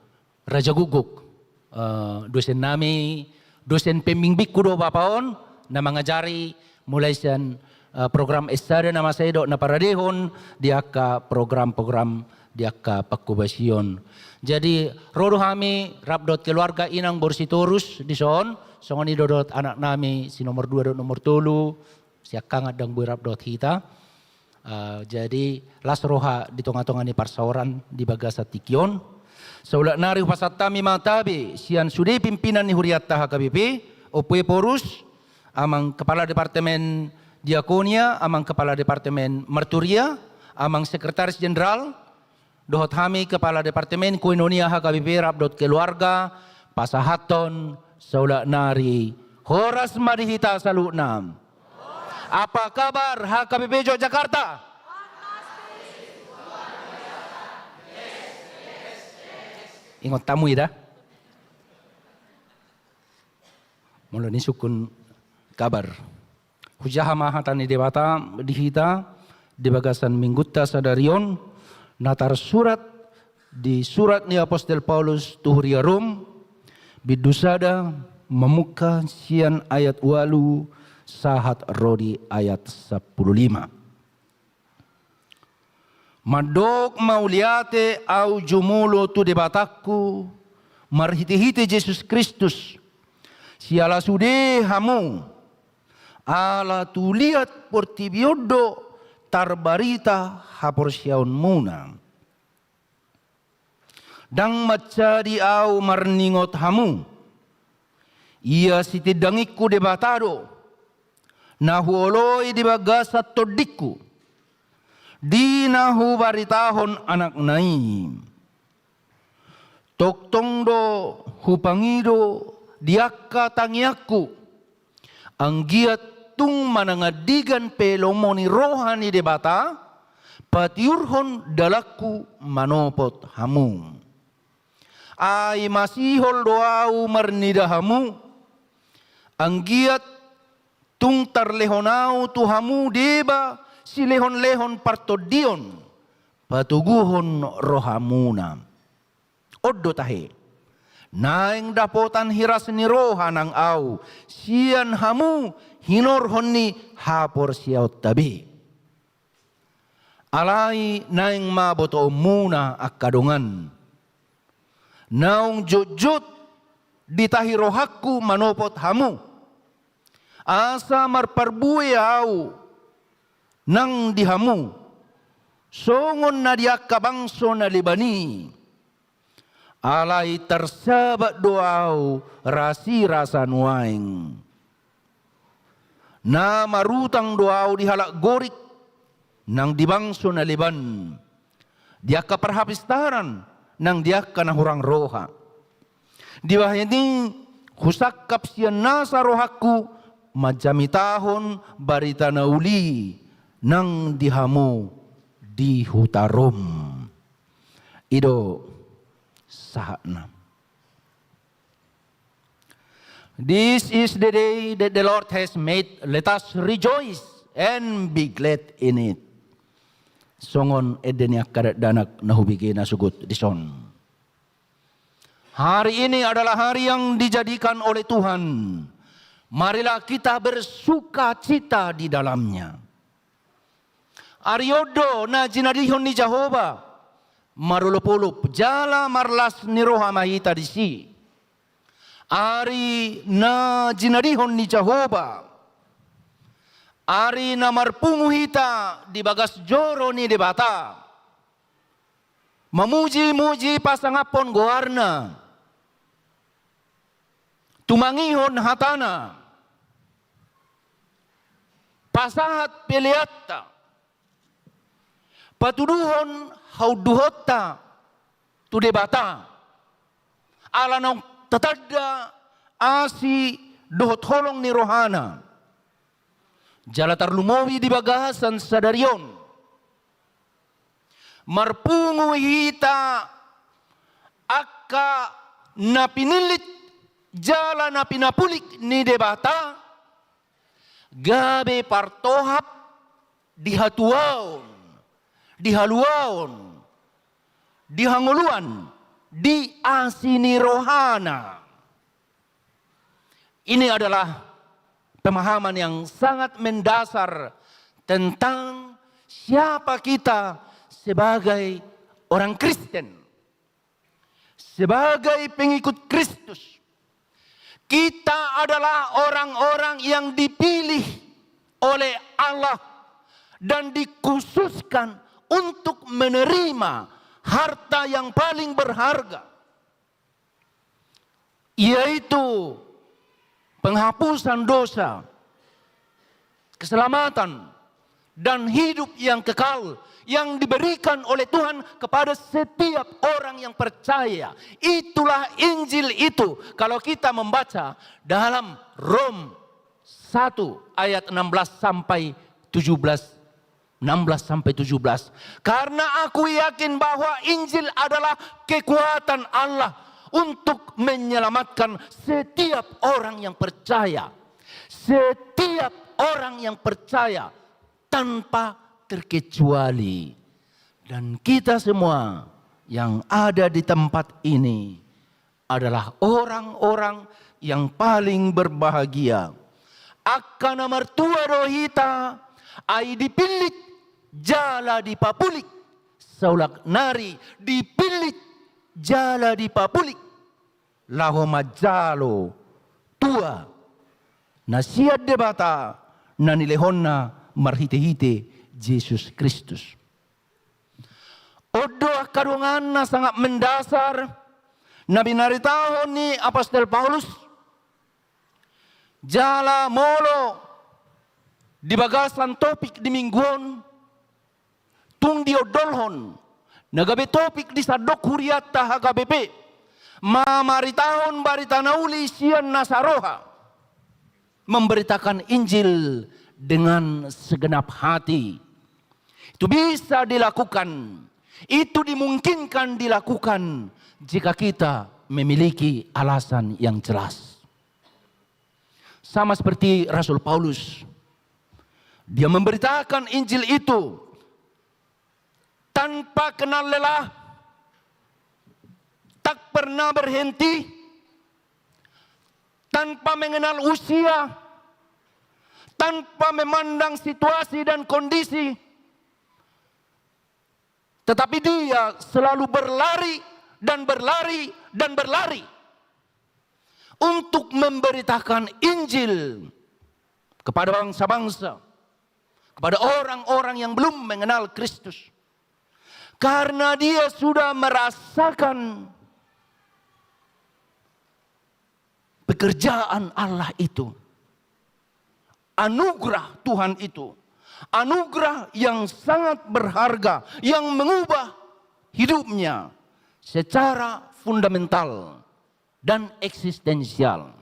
Rajagukguk, eh, dosen nami, dosen pembimbingku do bapa on, na mangajari mulai sian, eh, program S sada na masa i dohot na paradehon di angka program-program di angka pangkobasion. Jadi ro do hami rap dohot keluarga inang boru Sitorus dison, songon i do dohot anak nami si nomor dua dohot nomor tolu, siangkangan ndang boi rap dohot hita. Eh, jadi, las roha di tonga-tonga ni parsaoran di bagasan tingki on. Saulak nari hupasahat hami ma tabe sian sude pimpinan ni hurianta H K B P, Ompu Ephorus, amang kepala departemen diakonia, amang kepala departemen marturia, amang sekretaris jenderal, dohot hami kepala departemen koinonia H K B P rap dohot keluarga, pasahathon saulak nari. Horas ma di hita saluhutna. Apa kabar H K B P Yogyakarta? Ingot hamu i da. Molo nisungkun kabar. Hujaha ma hata ni Debata di hita di bagasan minggunta sadari on, na tarsurat di surat ni apostel Paulus tu huria Rom, bindu sada, mamungka sian ayat ualu sahat ro di ayat sampulu lima. Mandok mauliate ahu jumolo tu Debatangku marhitehite Jesus Kristus, siala sude hamu, ala tu liat portibi on do tarbarita haporseaonmuna. Ndang mansadi ahu marningot hamu. Ia sitindangingku Debata do, na huoloi di bagasan tondingku, di na hubaritahon Anakna i. Tongtong do hupangido di angka tangiangku, anggiat tung manang andigan pe lomo ni roha ni Debata patiurhon dalanku manopot hamu. Ai masihol do ahu marnida hamu, anggiat tung tarlehon ahu tu hamu deba silehonlehon partondion, patoguhon rohamuna. On do tahe, naeng dapotan hiras ni roha nang ahu sian hamu hinorhon ni haporseaonta be. Alai naeng ma botoonmuna angka dongan, naung jotjot ditahi rohangku manopot hamu, asa marparbue ahu nang di hamu, songon na di angka bangso na leban i. Alai tarsabat do ahu rasirasa nuaeng. Na marutang do ahu di halak Gorik nang di bangso na leban, di angka parhapistaran nang di angka na hurang roha. Dibahen i husangkap sian nasa rohangku manjamitahon barita na uli nang di hamu di huta Rom. I do sahatna. This is the day that the Lord has made. Let us rejoice and be glad in it. Songon ende ni angka dakdanak na hubege na sogot dison. Hari ini adalah hari yang dijadikan oleh Tuhan. Marilah kita bersukacita di dalamnya. Ari on do na jinadihon ni Jahowa marolopolop, jala marlas ni roha ma hita disi. Ari na jinadihon ni Jahowa, ari na marpungu hita di bagas joro ni Debata, mamujimuji, pasangaphon goarna, tumangihon hatana, pasahat peleanta, patuduhon haunduhonta tu Debata, ala naung tatanda asi dohot holong ni rohana. Jala tarlumobi di bagasan sadari on, marpungu hita angka na pinillit jala na pinapulik ni Debata, gabe partohap di hatuaon, di haluaon, di hangoluan, di asi ni rohana. Ini adalah pemahaman yang sangat mendasar tentang siapa kita sebagai orang Kristen, sebagai pengikut Kristus. Kita adalah orang-orang yang dipilih oleh Allah dan dikhususkan untuk menerima harta yang paling berharga, yaitu penghapusan dosa, keselamatan, dan hidup yang kekal yang diberikan oleh Tuhan kepada setiap orang yang percaya. Itulah Injil itu, kalau kita membaca dalam Rom satu ayat enam belas sampai tujuh belas, enam belas sampai tujuh belas. Karena aku yakin bahwa Injil adalah kekuatan Allah untuk menyelamatkan setiap orang yang percaya. Setiap orang yang percaya tanpa terkecuali. Dan kita semua yang ada di tempat ini adalah orang-orang yang paling berbahagia. Angka na martua do hita, ai dipillit jala dipapulik. Saulak nari dipillit jala dipapulik laho manjalo tua na sian Debata na nilehonna marhite-hite Jesus Kristus. On do angka dongan na sangat mendasar na binaritahon ni Apostel Paulus. Jala molo di bagasan topik di minggu on, tung diondolhon na gabe topik di sandok hurianta H K B P, mamaritahon barita na uli sian nasa roha, memberitakan Injil dengan segenap hati. Itu bisa dilakukan, itu dimungkinkan dilakukan jika kita memiliki alasan yang jelas. Sama seperti Rasul Paulus, dia memberitakan Injil itu tanpa kenal lelah, tak pernah berhenti, tanpa mengenal usia, tanpa memandang situasi dan kondisi, tetapi dia selalu berlari dan berlari dan berlari untuk memberitakan Injil kepada bangsa-bangsa, kepada orang-orang yang belum mengenal Kristus. Karena dia sudah merasakan pekerjaan Allah itu, anugerah Tuhan itu, anugerah yang sangat berharga, yang mengubah hidupnya secara fundamental dan eksistensial.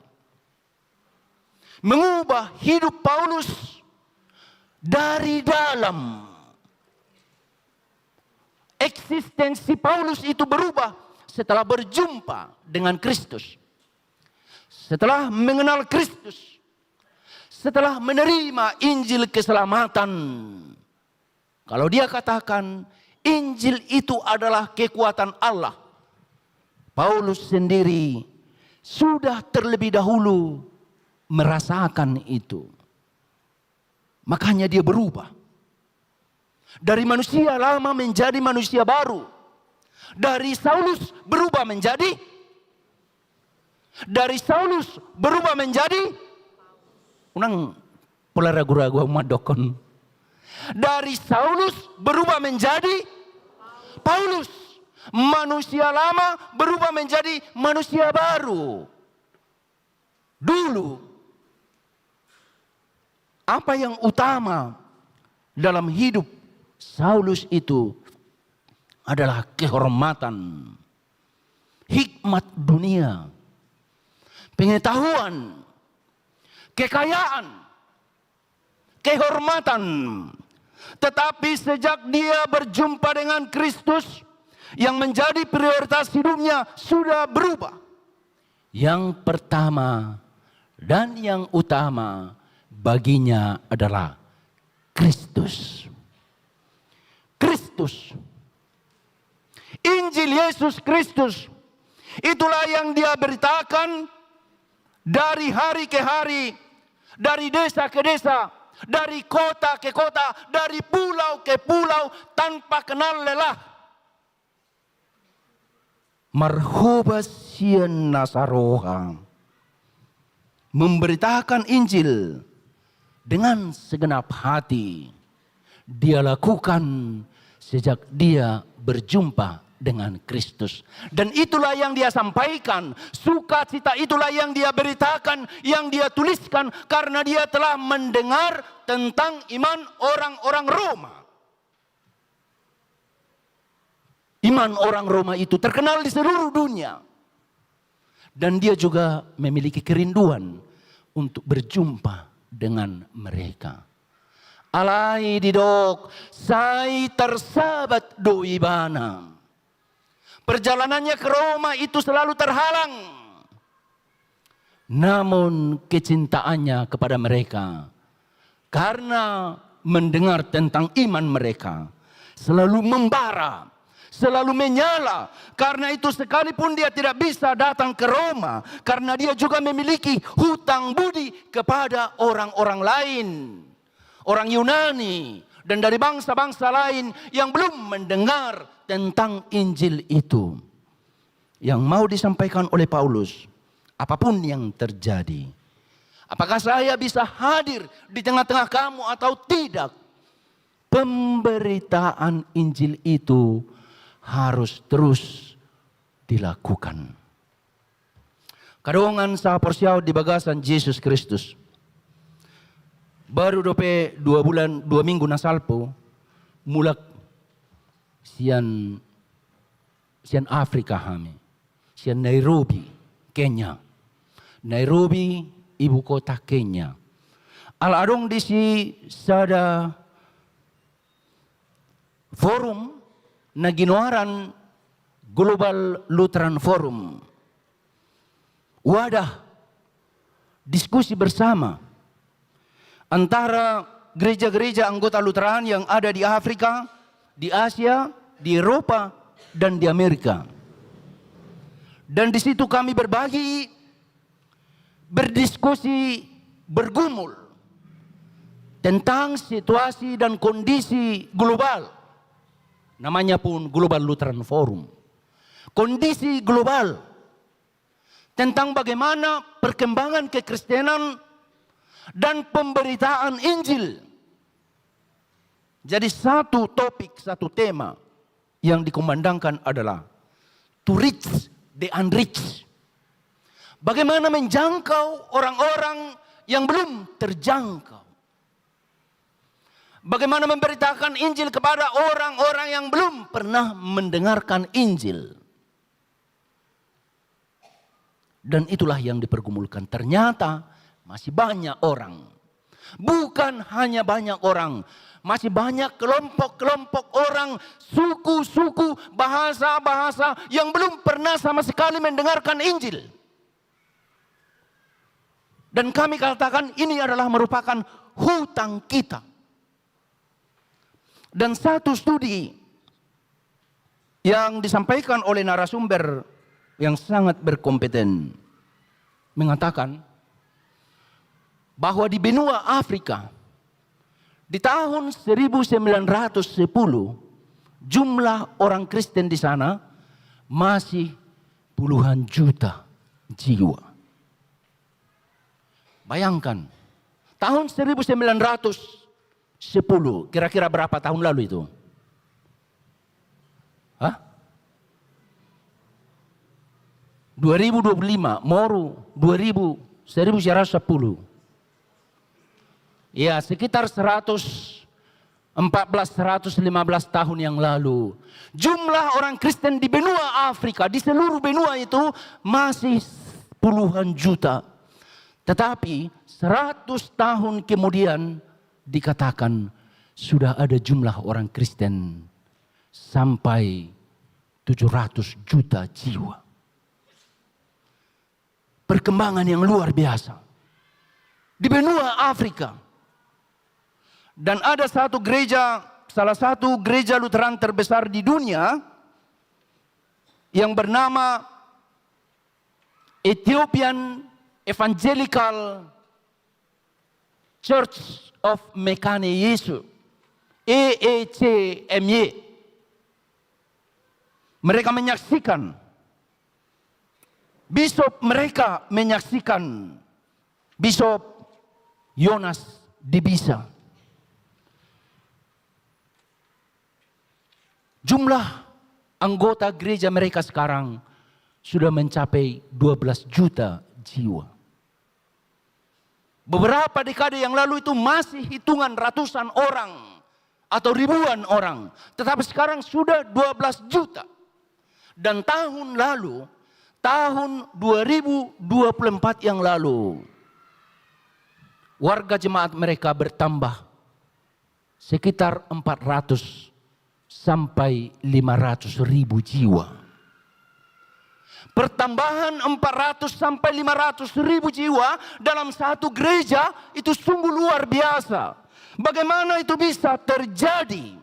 Mengubah hidup Paulus dari dalam. Eksistensi Paulus itu berubah setelah berjumpa dengan Kristus. Setelah mengenal Kristus, setelah menerima Injil keselamatan, kalau dia katakan Injil itu adalah kekuatan Allah, Paulus sendiri sudah terlebih dahulu merasakan itu. Makanya dia berubah. Dari manusia lama menjadi manusia baru. Dari Saulus berubah menjadi, dari Saulus berubah menjadi, unang pola ragu-ragu au mandokkon. Dari Saulus berubah menjadi Paulus. Manusia lama berubah menjadi manusia baru. Dulu, apa yang utama dalam hidup Saulus itu adalah kehormatan, hikmat dunia, pengetahuan, kekayaan, kehormatan. Tetapi sejak dia berjumpa dengan Kristus, yang menjadi prioritas hidupnya sudah berubah. Yang pertama dan yang utama baginya adalah Kristus. Kristus. Injil Yesus Kristus. Itulah yang dia beritakan dari hari ke hari, dari desa ke desa, dari kota ke kota, dari pulau ke pulau, tanpa kenal lelah. Marhobas sian nasa roha, memberitakan Injil dengan segenap hati, dia lakukan sejak dia berjumpa dengan Kristus. Dan itulah yang dia sampaikan, sukacita itulah yang dia beritakan, yang dia tuliskan, karena dia telah mendengar tentang iman orang-orang Roma. Iman orang Roma itu terkenal di seluruh dunia. Dan dia juga memiliki kerinduan untuk berjumpa dengan mereka. Alai didok, sai tarsabat do ibana. Perjalanannya ke Roma itu selalu terhalang. Namun kecintaannya kepada mereka, karena mendengar tentang iman mereka, selalu membara, selalu menyala. Karena itu, sekalipun dia tidak bisa datang ke Roma, karena dia juga memiliki hutang budi kepada orang-orang lain, orang Yunani, dan dari bangsa-bangsa lain yang belum mendengar tentang Injil itu. Yang mau disampaikan oleh Paulus, apapun yang terjadi, apakah saya bisa hadir di tengah-tengah kamu atau tidak, pemberitaan Injil itu harus terus dilakukan. Angka dongan sahaporseaon di bagasan Jesus Kristus, baru dope dua bulan, dua minggu na salpu, mulak sian, sian Afrika hami, sian Nairobi, Kenya. Nairobi, ibu kota Kenya. Ala adong disi sada forum na ginoaran Global Lutheran Forum. Wadah diskusi bersama antara gereja-gereja anggota Lutheran yang ada di Afrika, di Asia, di Eropa, dan di Amerika. Dan di situ kami berbagi, berdiskusi, bergumul tentang situasi dan kondisi global. Namanya pun Global Lutheran Forum. Kondisi global tentang bagaimana perkembangan kekristenan dan pemberitaan Injil. Jadi, satu topik, satu tema yang dikumandangkan adalah to reach the unreached. Bagaimana menjangkau orang-orang yang belum terjangkau? Bagaimana memberitakan Injil kepada orang-orang yang belum pernah mendengarkan Injil? Dan itulah yang dipergumulkan. Ternyata masih banyak orang. Bukan hanya banyak orang, masih banyak kelompok-kelompok orang, suku-suku, bahasa-bahasa yang belum pernah sama sekali mendengarkan Injil. Dan kami katakan, ini adalah merupakan hutang kita. Dan satu studi yang disampaikan oleh narasumber yang sangat berkompeten mengatakan bahwa di benua Afrika, di tahun seribu sembilan ratus sepuluh, jumlah orang Kristen di sana masih puluhan juta jiwa. Bayangkan, tahun seribu sembilan ratus sepuluh, kira-kira berapa tahun lalu itu? Hah? Dua ribu dua puluh lima, moru dua ribu, seribu sembilan ratus sepuluh. Ya, sekitar seratus empat belas, seratus lima belas tahun yang lalu. Jumlah orang Kristen di benua Afrika, di seluruh benua itu masih puluhan juta. Tetapi seratus tahun kemudian dikatakan sudah ada jumlah orang Kristen sampai tujuh ratus juta jiwa. Perkembangan yang luar biasa di benua Afrika. Dan ada satu gereja, salah satu gereja Lutheran terbesar di dunia yang bernama Ethiopian Evangelical Church of Mekane Yesus, E E C M Y. Mereka menyaksikan, bishop mereka menyaksikan, Bishop Yonas Dibisa. Jumlah anggota gereja mereka sekarang sudah mencapai dua belas juta jiwa. Beberapa dekade yang lalu itu masih hitungan ratusan orang atau ribuan orang, tetapi sekarang sudah dua belas juta. Dan tahun lalu, tahun dua ribu dua puluh empat yang lalu, warga jemaat mereka bertambah sekitar empat ratus sampai lima ratus ribu jiwa. Pertambahan empat ratus sampai lima ratus ribu jiwa dalam satu gereja itu sungguh luar biasa. Bagaimana itu bisa terjadi?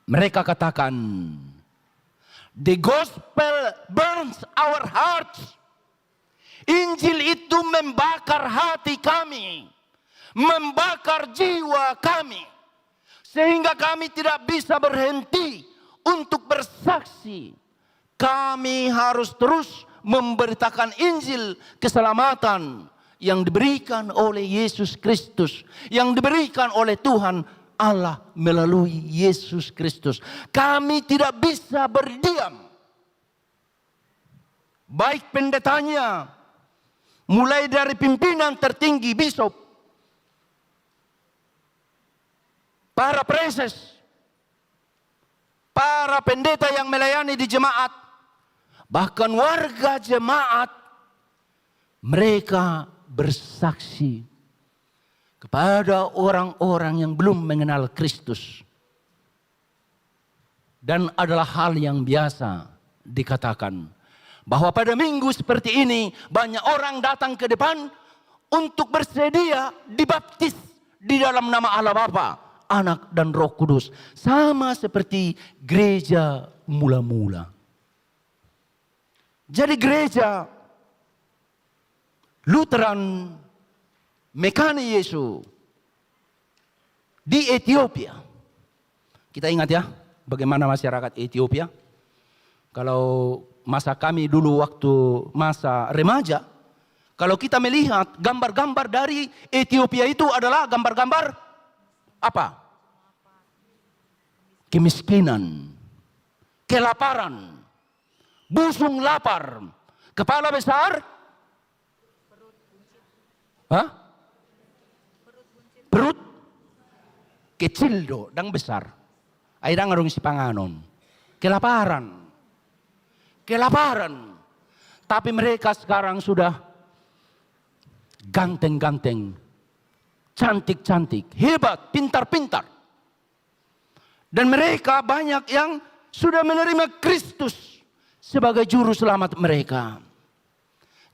Mereka katakan, "The gospel burns our hearts." Injil itu membakar hati kami, membakar jiwa kami, sehingga kami tidak bisa berhenti untuk bersaksi. Kami harus terus memberitakan Injil keselamatan yang diberikan oleh Yesus Kristus, yang diberikan oleh Tuhan Allah melalui Yesus Kristus. Kami tidak bisa berdiam. Baik pendetanya, mulai dari pimpinan tertinggi, bisop, para praeses, para pendeta yang melayani di jemaat, bahkan warga jemaat, mereka bersaksi kepada orang-orang yang belum mengenal Kristus. Dan adalah hal yang biasa dikatakan bahwa pada minggu seperti ini banyak orang datang ke depan untuk bersedia dibaptis di dalam nama Allah Bapa, Anak, dan Roh Kudus. Sama seperti gereja mula-mula. Jadi gereja Lutheran Mekane Yesu di Etiopia. Kita ingat ya, bagaimana masyarakat Etiopia. Kalau masa kami dulu waktu masa remaja, kalau kita melihat gambar-gambar dari Etiopia itu adalah gambar-gambar apa? Kemiskinan, kelaparan, busung lapar, kepala besar, hah? Perut kecil do, ndang besar. Ai ndang adong sipanganon. Kelaparan. Kelaparan. Tapi mereka sekarang sudah ganteng-ganteng, cantik-cantik, hebat, pintar-pintar. Dan mereka banyak yang sudah menerima Kristus sebagai juru selamat mereka.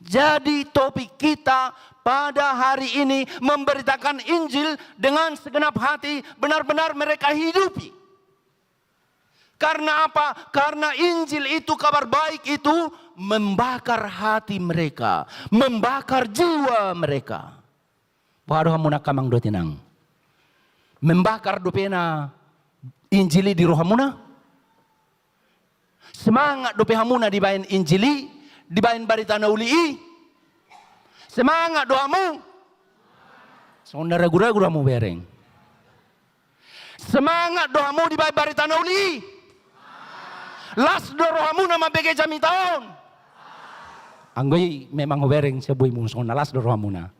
Jadi topik kita pada hari ini memberitakan Injil dengan segenap hati, benar-benar mereka hidupi. Karena apa? Karena Injil itu, kabar baik itu membakar hati mereka, membakar jiwa mereka. Boha do hamuna angka amang dohot inang? Membakar dope na Injili di rohamuna? Semangat dope hamuna dibaen Injili, dibaen barita na uli i? Semangat do hamu? Songon na ragu-ragu do hamu bereng. Semangat do hamu dibaen barita na uli i? Las do rohamuna mambege jamita on? Anggo i memang hubereng sian bohimu songon na las do rohamuna.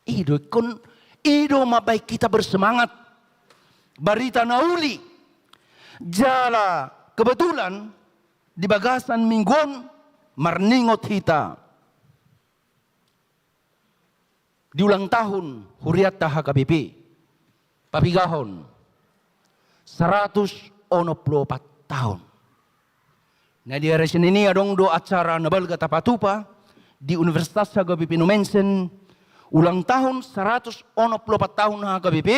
I do ingkon, i do mambaen hita bersemangat. Barita na uli. Jala kebetulan di bagasan minggu on marningot hita di ulang tahun hurianta H K B P, papigahon saratus onom pulu opat taon. Na di ari Senin i adong do acara na balga tapatupa di Universitas H K B P Nommensen, ulang tahun saratus onom pulu opat taon H K B P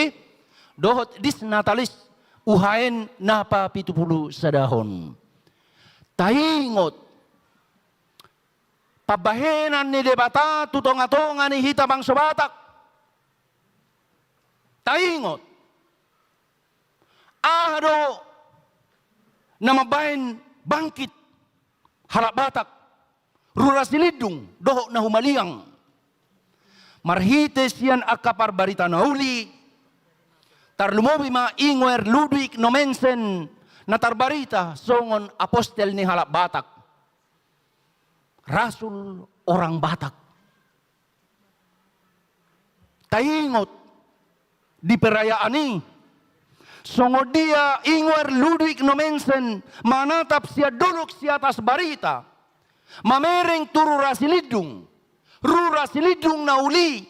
dohot Dies Natalis U H N na papitupulu sadahon. Taingot pambahenan ni Debata tu tonga-tonga ni hita bangso Batak. Taingot aha do na mambaen bangkit halak Batak, rura Silindung dohot na humaliang. Marhite sian angka parbarita na uli, Tarlumobi ma Ingwer Ludwig Nommensen na tarbarita songon apostel ni halak Batak. Rasul orang Batak. Taingot di perayaan i, songon dia Ingwer Ludwig Nommensen manatap sian dolok Siatasbarita, mamereng tu Rura Silindung, Rura Silindung na uli,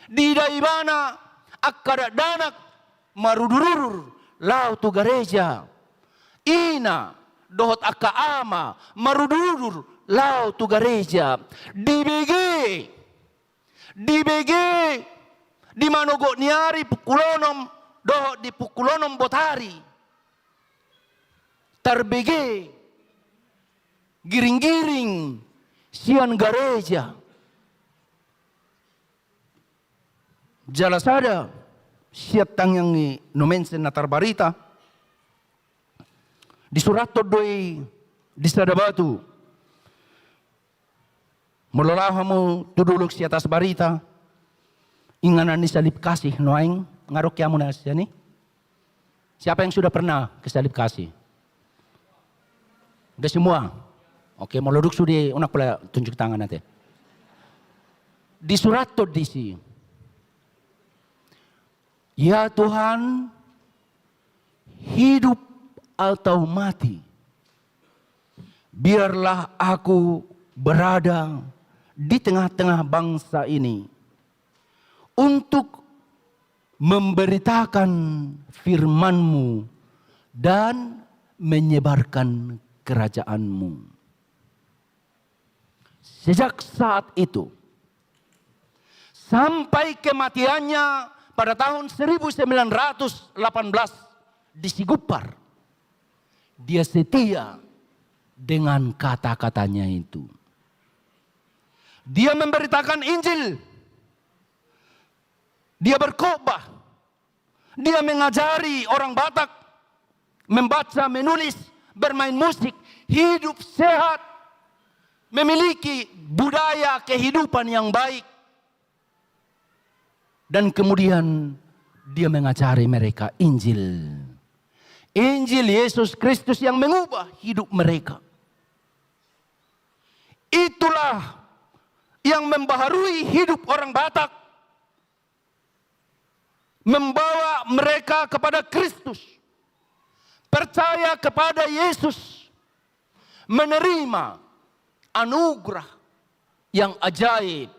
diida ibana angka dakdanak marudurudur laho tu gareja. Ina dohot angka ama marudurudur laho tu gareja. Dibege, dibege di manogot ni ari pukul onom dohot di pukul onom botari. Tarbege giring-giring sian gareja. Jala sada sian tangiang ni Nommensen na tarbarita, disurathon do i di sada batu. Molo laho hamu tu dolok Siatasbarita, inganan ni salib kasih nuaeng, nga adong hamu na sian i? Siapa yang sudah pernah ke salib kasih? Nggak semua. Oke, molo dung sude, unang pola tunjuk tangan ate. Disurathon disi, "Ya Tuhan, hidup atau mati, biarlah aku berada di tengah-tengah bangsa ini untuk memberitakan firman-Mu dan menyebarkan kerajaan-Mu." Sejak saat itu sampai kematiannya pada tahun seribu sembilan ratus delapan belas di Sigumpar, dia setia dengan kata-katanya itu. Dia memberitakan Injil. Dia berkhotbah. Dia mengajari orang Batak membaca, menulis, bermain musik, hidup sehat, memiliki budaya kehidupan yang baik. Dan kemudian dia mengajari mereka Injil. Injil Yesus Kristus yang mengubah hidup mereka. Itulah yang membaharui hidup orang Batak. Membawa mereka kepada Kristus, percaya kepada Yesus, menerima anugerah yang ajaib,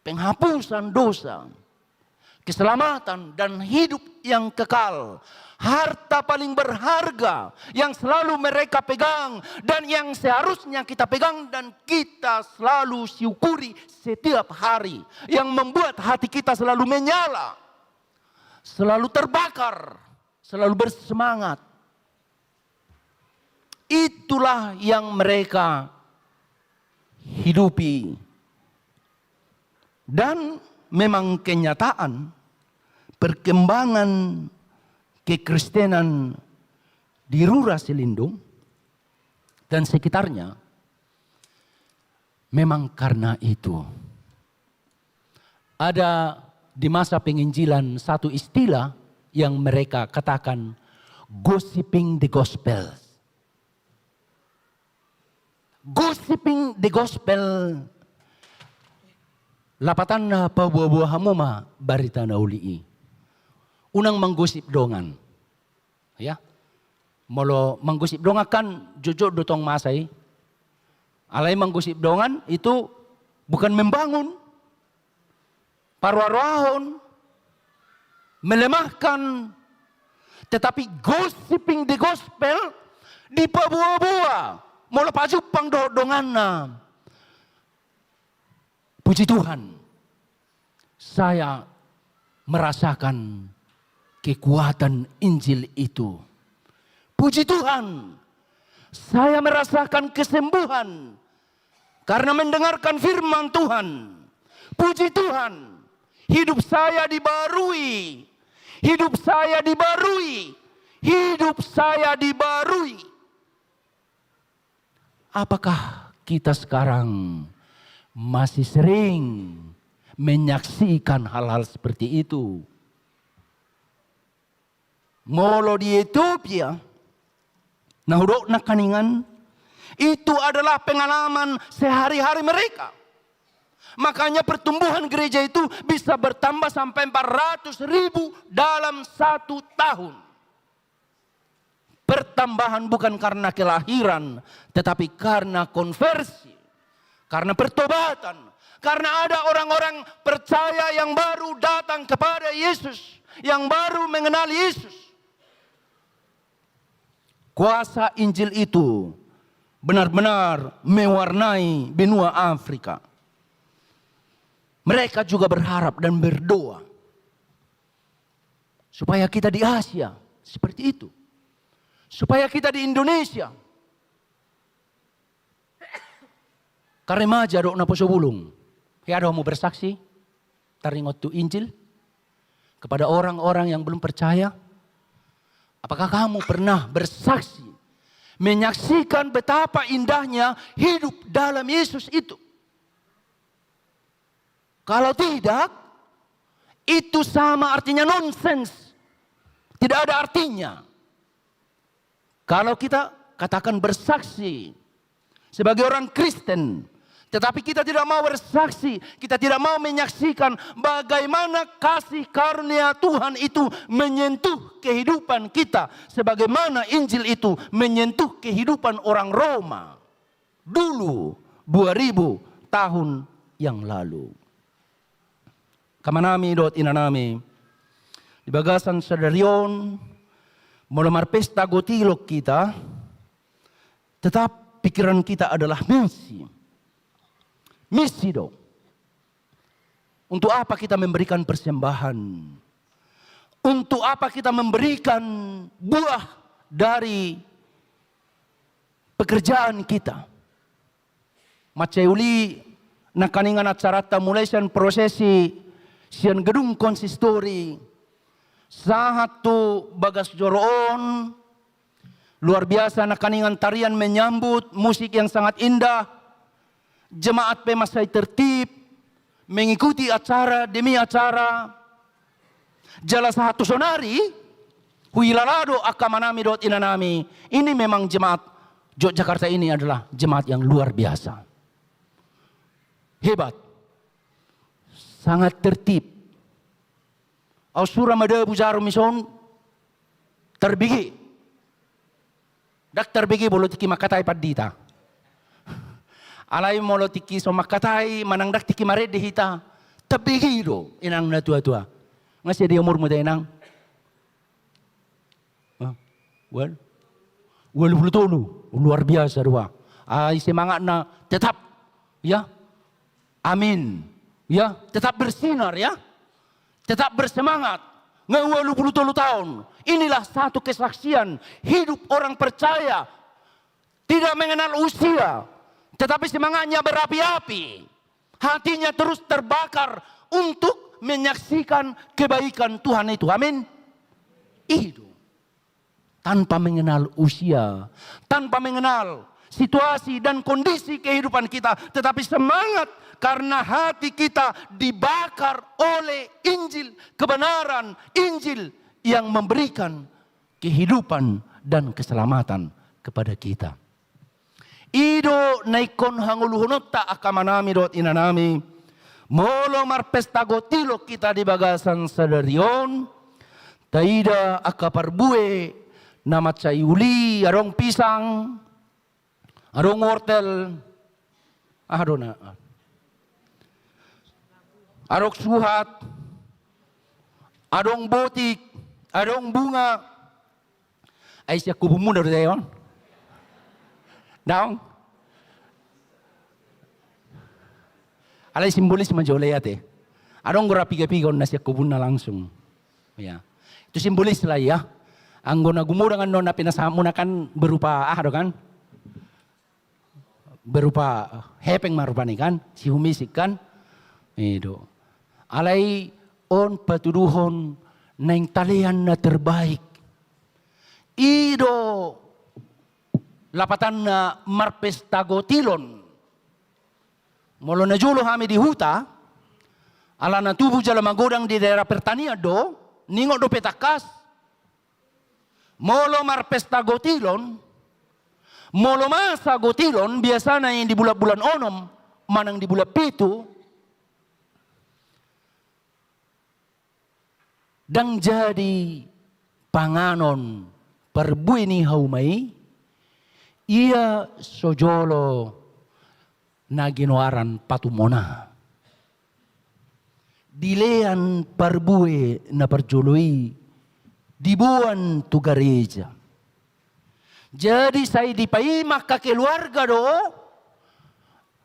penghapusan dosa, keselamatan, dan hidup yang kekal. Harta paling berharga yang selalu mereka pegang dan yang seharusnya kita pegang dan kita selalu syukuri setiap hari, yang membuat hati kita selalu menyala, selalu terbakar, selalu bersemangat. Itulah yang mereka hidupi. Dan memang kenyataan perkembangan kekristenan di Rura Silindung dan sekitarnya memang karena itu. Ada di masa penginjilan satu istilah yang mereka katakan gossiping the gospel. Gossiping the gospel, lapatanna paboa-boa hamu ma barita na uli i. Unang manggosip dongan. Ya. Molo manggosip dongan kan jotjot do tong masa i. Alai manggosip dongan itu bukan membangun, paroa-roahon, melemahkan, tetapi gossiping the gospel, dipaboa-boa molo pajumpang dohot donganna. Puji Tuhan, saya merasakan kekuatan Injil itu. Puji Tuhan, saya merasakan kesembuhan karena mendengarkan firman Tuhan. Puji Tuhan, hidup saya dibarui. Hidup saya dibarui. Hidup saya dibarui. Apakah kita sekarang masih sering menyaksikan hal-hal seperti itu? Molo di Etiopia, na hudok nangkaningan, itu adalah pengalaman sehari-hari mereka. Makanya pertumbuhan gereja itu bisa bertambah sampai empat ratus ribu dalam satu tahun. Pertambahan bukan karena kelahiran, tetapi karena konversi, karena pertobatan, karena ada orang-orang percaya yang baru datang kepada Yesus, yang baru mengenal Yesus. Kuasa Injil itu benar-benar mewarnai benua Afrika. Mereka juga berharap dan berdoa supaya kita di Asia seperti itu. Supaya kita di Indonesia. Karemaja dohot naposo bulung. Hea do hamu bersaksi taringot tu Injil kepada orang-orang yang belum percaya? Apakah kamu pernah bersaksi, menyaksikan betapa indahnya hidup dalam Yesus itu? Kalau tidak, itu sama artinya nonsens. Tidak ada artinya. Kalau kita katakan bersaksi sebagai orang Kristen, tetapi kita tidak mau bersaksi, kita tidak mau menyaksikan bagaimana kasih karunia Tuhan itu menyentuh kehidupan kita, sebagaimana Injil itu menyentuh kehidupan orang Roma dulu dua ribu tahun yang lalu. Angka amanami dohot inanami, di bagasan sadari on, molo marpesta gotilon hita, tetap pikiran kita adalah misi. Misi do. Untuk apa kita memberikan persembahan? Untuk apa kita memberikan buah dari pekerjaan kita? Mansai uli nangkaningan acaranta mulai sian prosesi sian gedung konsistori sahat tu bagas joro on. Luar biasa nangkaningan tarian menyambut, musik yang sangat indah. Jemaat pe mansai tertib mengikuti acara demi acara. Jala sahat tu sonari, huhilala do angka amanami dohot inanami, ini memang jemaat Yogyakarta ini adalah jemaat yang luar biasa. Hebat. Sangat tertib. Au sura madabu jarum i son, tarbege. Ndang tarbege molo tingki mangkatai pandita. Alai molo tingki so mangkatai, manang ndang tingki marende hita, tarbege do inang na tua-tua. Nga sia di umurmu da inang? Hah? Ual? Ualu pulu tolu. Luar biasa do ba. Ai semangatna tetap. Ya. Amin. Ya, tetap bersinar ya. Tetap bersemangat. Nga ualu pulu tolu taon. Inilah satu kesaksian hidup orang percaya. Tidak mengenal usia, tetapi semangatnya berapi-api. Hatinya terus terbakar untuk menyaksikan kebaikan Tuhan itu. Amin. Itu. Tanpa mengenal usia, tanpa mengenal situasi dan kondisi kehidupan kita, tetapi semangat karena hati kita dibakar oleh Injil kebenaran, Injil yang memberikan kehidupan dan keselamatan kepada kita. I do na ingkon hangoluhononta angka amanami dohot inanami, molo marpesta gotilon hita di bagasan sadari on, taida angka parbue na mansai uli, adong pisang, adong wortel, aha do na, adong suhat, adong botik, adong bunga. Ai sian kubunmuna do tahe on? Daong. Alai simbolis ma jolo i ate. Adong do ra piga-piga on na sian kubunna langsung. Ya. Itu simbolis lah ya. Anggo na gumodang annon na pinasahatmuna kan berupa aha do kan? Berupa hepeng ma rupani kan, sihumisik kan. I do. Alai on patuduhon naeng talean na terbaik. I do lapatanna marpesta gotilon. Molo na jolo hami di huta, alana tubu jala magodang di daerah pertanian do, ningot dope tangkas. Molo marpesta gotilon, molo masa gotilon, biasana i di bulan-bulan onom, manang di bulan pitu, ndang jadi panganon parbue ni hauma i, ia so jolo na ginoaran patumona. Dilean parbue na parjolo i, diboan tu gareja. Jadi sai dipaima angka keluarga do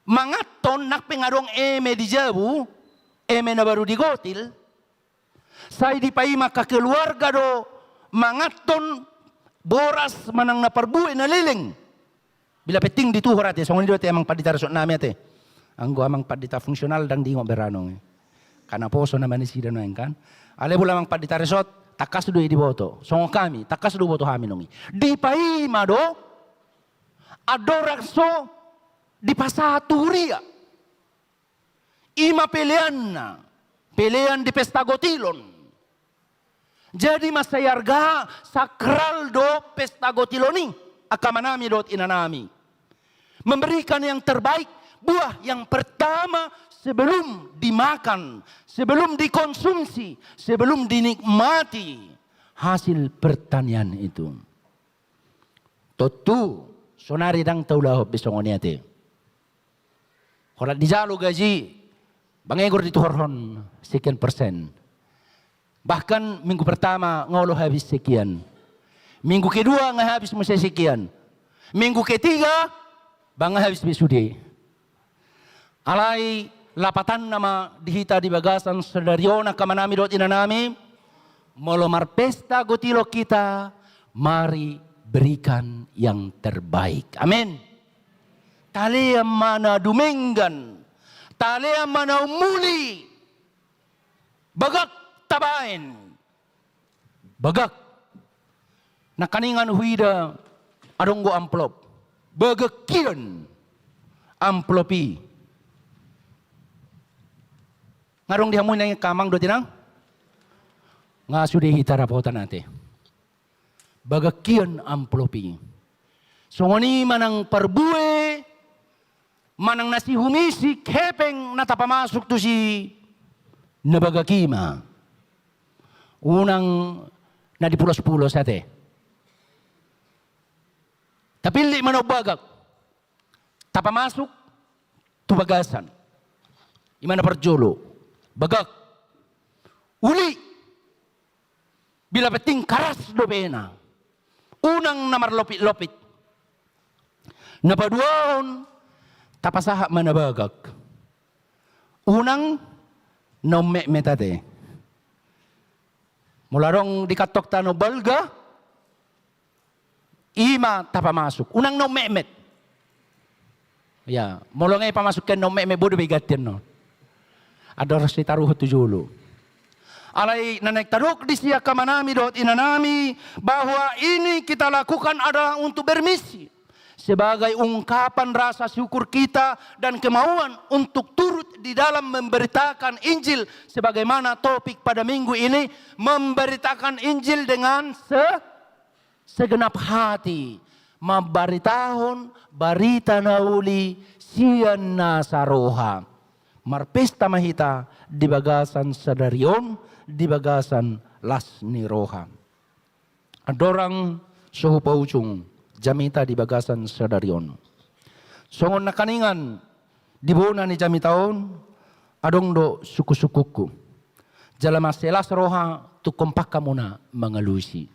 manganhon, nang pe nga adong eme di jabu, eme na baru digotil, sai dipaima angka keluarga do manganhon boras manang na parbue na leleng. Bila penting dituhor ate, songon i do ate amang pandita resort nami ate. Anggo amang pandita fungsional ndang diingot berarti annon i. Karena poso nama nasida nuaeng kan. Alai molo amang pandita resort, tangkas do i diboto. Songon hami, tangkas do diboto hami annon i. Dipaima do andorang so dipasahat tu huria. Ima peleanna, pelean di pesta gotilon. Jadi mansai arga sakral do pesta gotilon i, angka amanami dohot inanami. Memberikan yang terbaik, buah yang pertama sebelum dimakan, sebelum dikonsumsi, sebelum dinikmati hasil pertanian itu. Tontu, sonari ndang taulahon be songon i ate. Holan dijalo gaji, manegor dituhorhon sekian persen. Bahkan minggu pertama nga olo habis sekian. Minggu kedua nga habis muse sekian. Minggu ketiga, ba nga habis be sude. Alai lapatanna ma di hita di bagasan sadari on angka amanami dohot inanami, molo marpesta gotilon hita, mari berikan yang terbaik. Amin. Talean ma na dumenggan, talean ma na ummuli. Bagak tabaen. Bagak. Nangkiningan huida adong do amplop. Bagak hian amplop i. Nga adong di hamu i angka amang dohot inang? Nga sude hita dapotan ate. Bagak hian amplop i. Songon i manang parbue, manang na sihumisi hepeng na tapamasuk tusi na bagak i ma. Unang na dipulos-pulos ate. Tapillit ma na umbagak. Tapamasuk tu bagasan. Ima na parjolo. Bagak. Uli. Bila penting karas dope na. Unang na marlopit-lopit. Na paduahon, tapasahat ma na bagak. Unang na ummetmet ate. Molo adong di kantongta na umbalga, ima tapamasuk. Unang na ummetmet. Ya, molo nga ipamasuk hian na ummetmet, boi do be iganti annon. Andorang so itaruhon tu jolo. Alai na naeng tadok disi angka amanami dohot inanami, bahwa ini kita lakukan adalah untuk bermisi. Sebagai ungkapan rasa syukur kita dan kemauan untuk turut di dalam memberitakan Injil sebagaimana topik pada minggu ini, memberitakan Injil dengan se-, segenap hati, mambaritahon barita na uli sian nasa roha. Marpesta ma hita di bagasan sadari on, di bagasan las ni roha. Andorang so hupaujung jamita di bagasan sadari on. Songon nangkiningan di bona ni jamita on, adong do sungkun-sungkunku. Jala mansai las roha tung kompak hamuna mangalusi.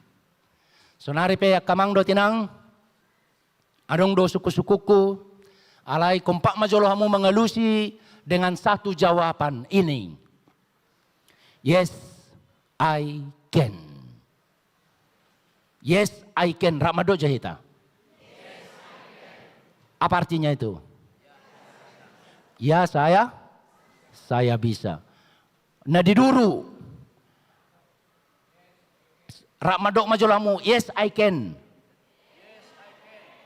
Sonari pe angka amang dohot inang, adong do sungkun-sungkunku, alai kompak ma jolo hamu mangalusi dengan satu jawaban ini. Yes, I can. Yes, I can. Rap mandok jo hita. Apa artinya itu? Ya, saya, saya bisa. Na di duru. Rap mandok ma jolo hamu, yes, I can.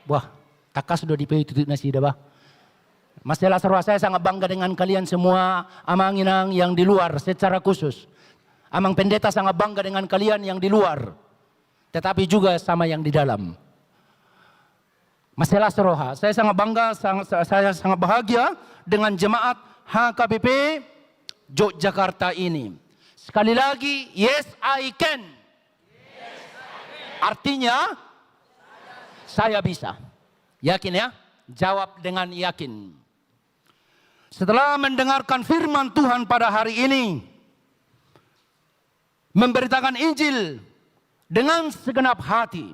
Wah, tangkas do dipaihut-ihut nasida bah. Mansai las roha, saya sangat bangga dengan kalian semua, amang inang yang di luar secara khusus. Amang pendeta sangat bangga dengan kalian yang di luar. tetapi juga sama yang di dalam. Masih las roha. Saya sangat bangga, sang-, sa-, saya sangat bahagia dengan jemaat H K B P Yogyakarta ini. Sekali lagi, yes, I can. Artinya, saya bisa. Yakin ya? Jawab dengan yakin. Setelah mendengarkan firman Tuhan pada hari ini, memberitakan Injil dengan segenap hati.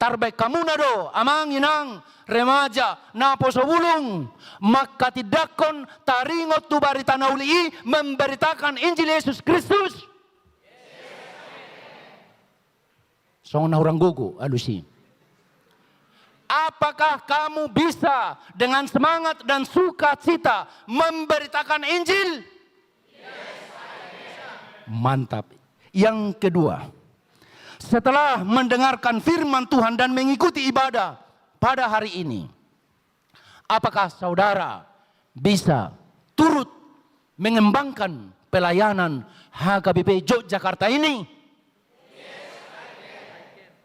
Tarbaen hamuna do, amang, inang, remaja, naposobulung, mangkatindangkon taringot tu barita na uli i, memberitakan Injil Yesus Kristus? Songon na hurang gogo alus i. Apakah kamu bisa dengan semangat dan sukacita memberitakan Injil? Mantap. Yang kedua, setelah mendengarkan firman Tuhan dan mengikuti ibadah pada hari ini, apakah saudara bisa turut mengembangkan pelayanan H K B P Yogyakarta ini?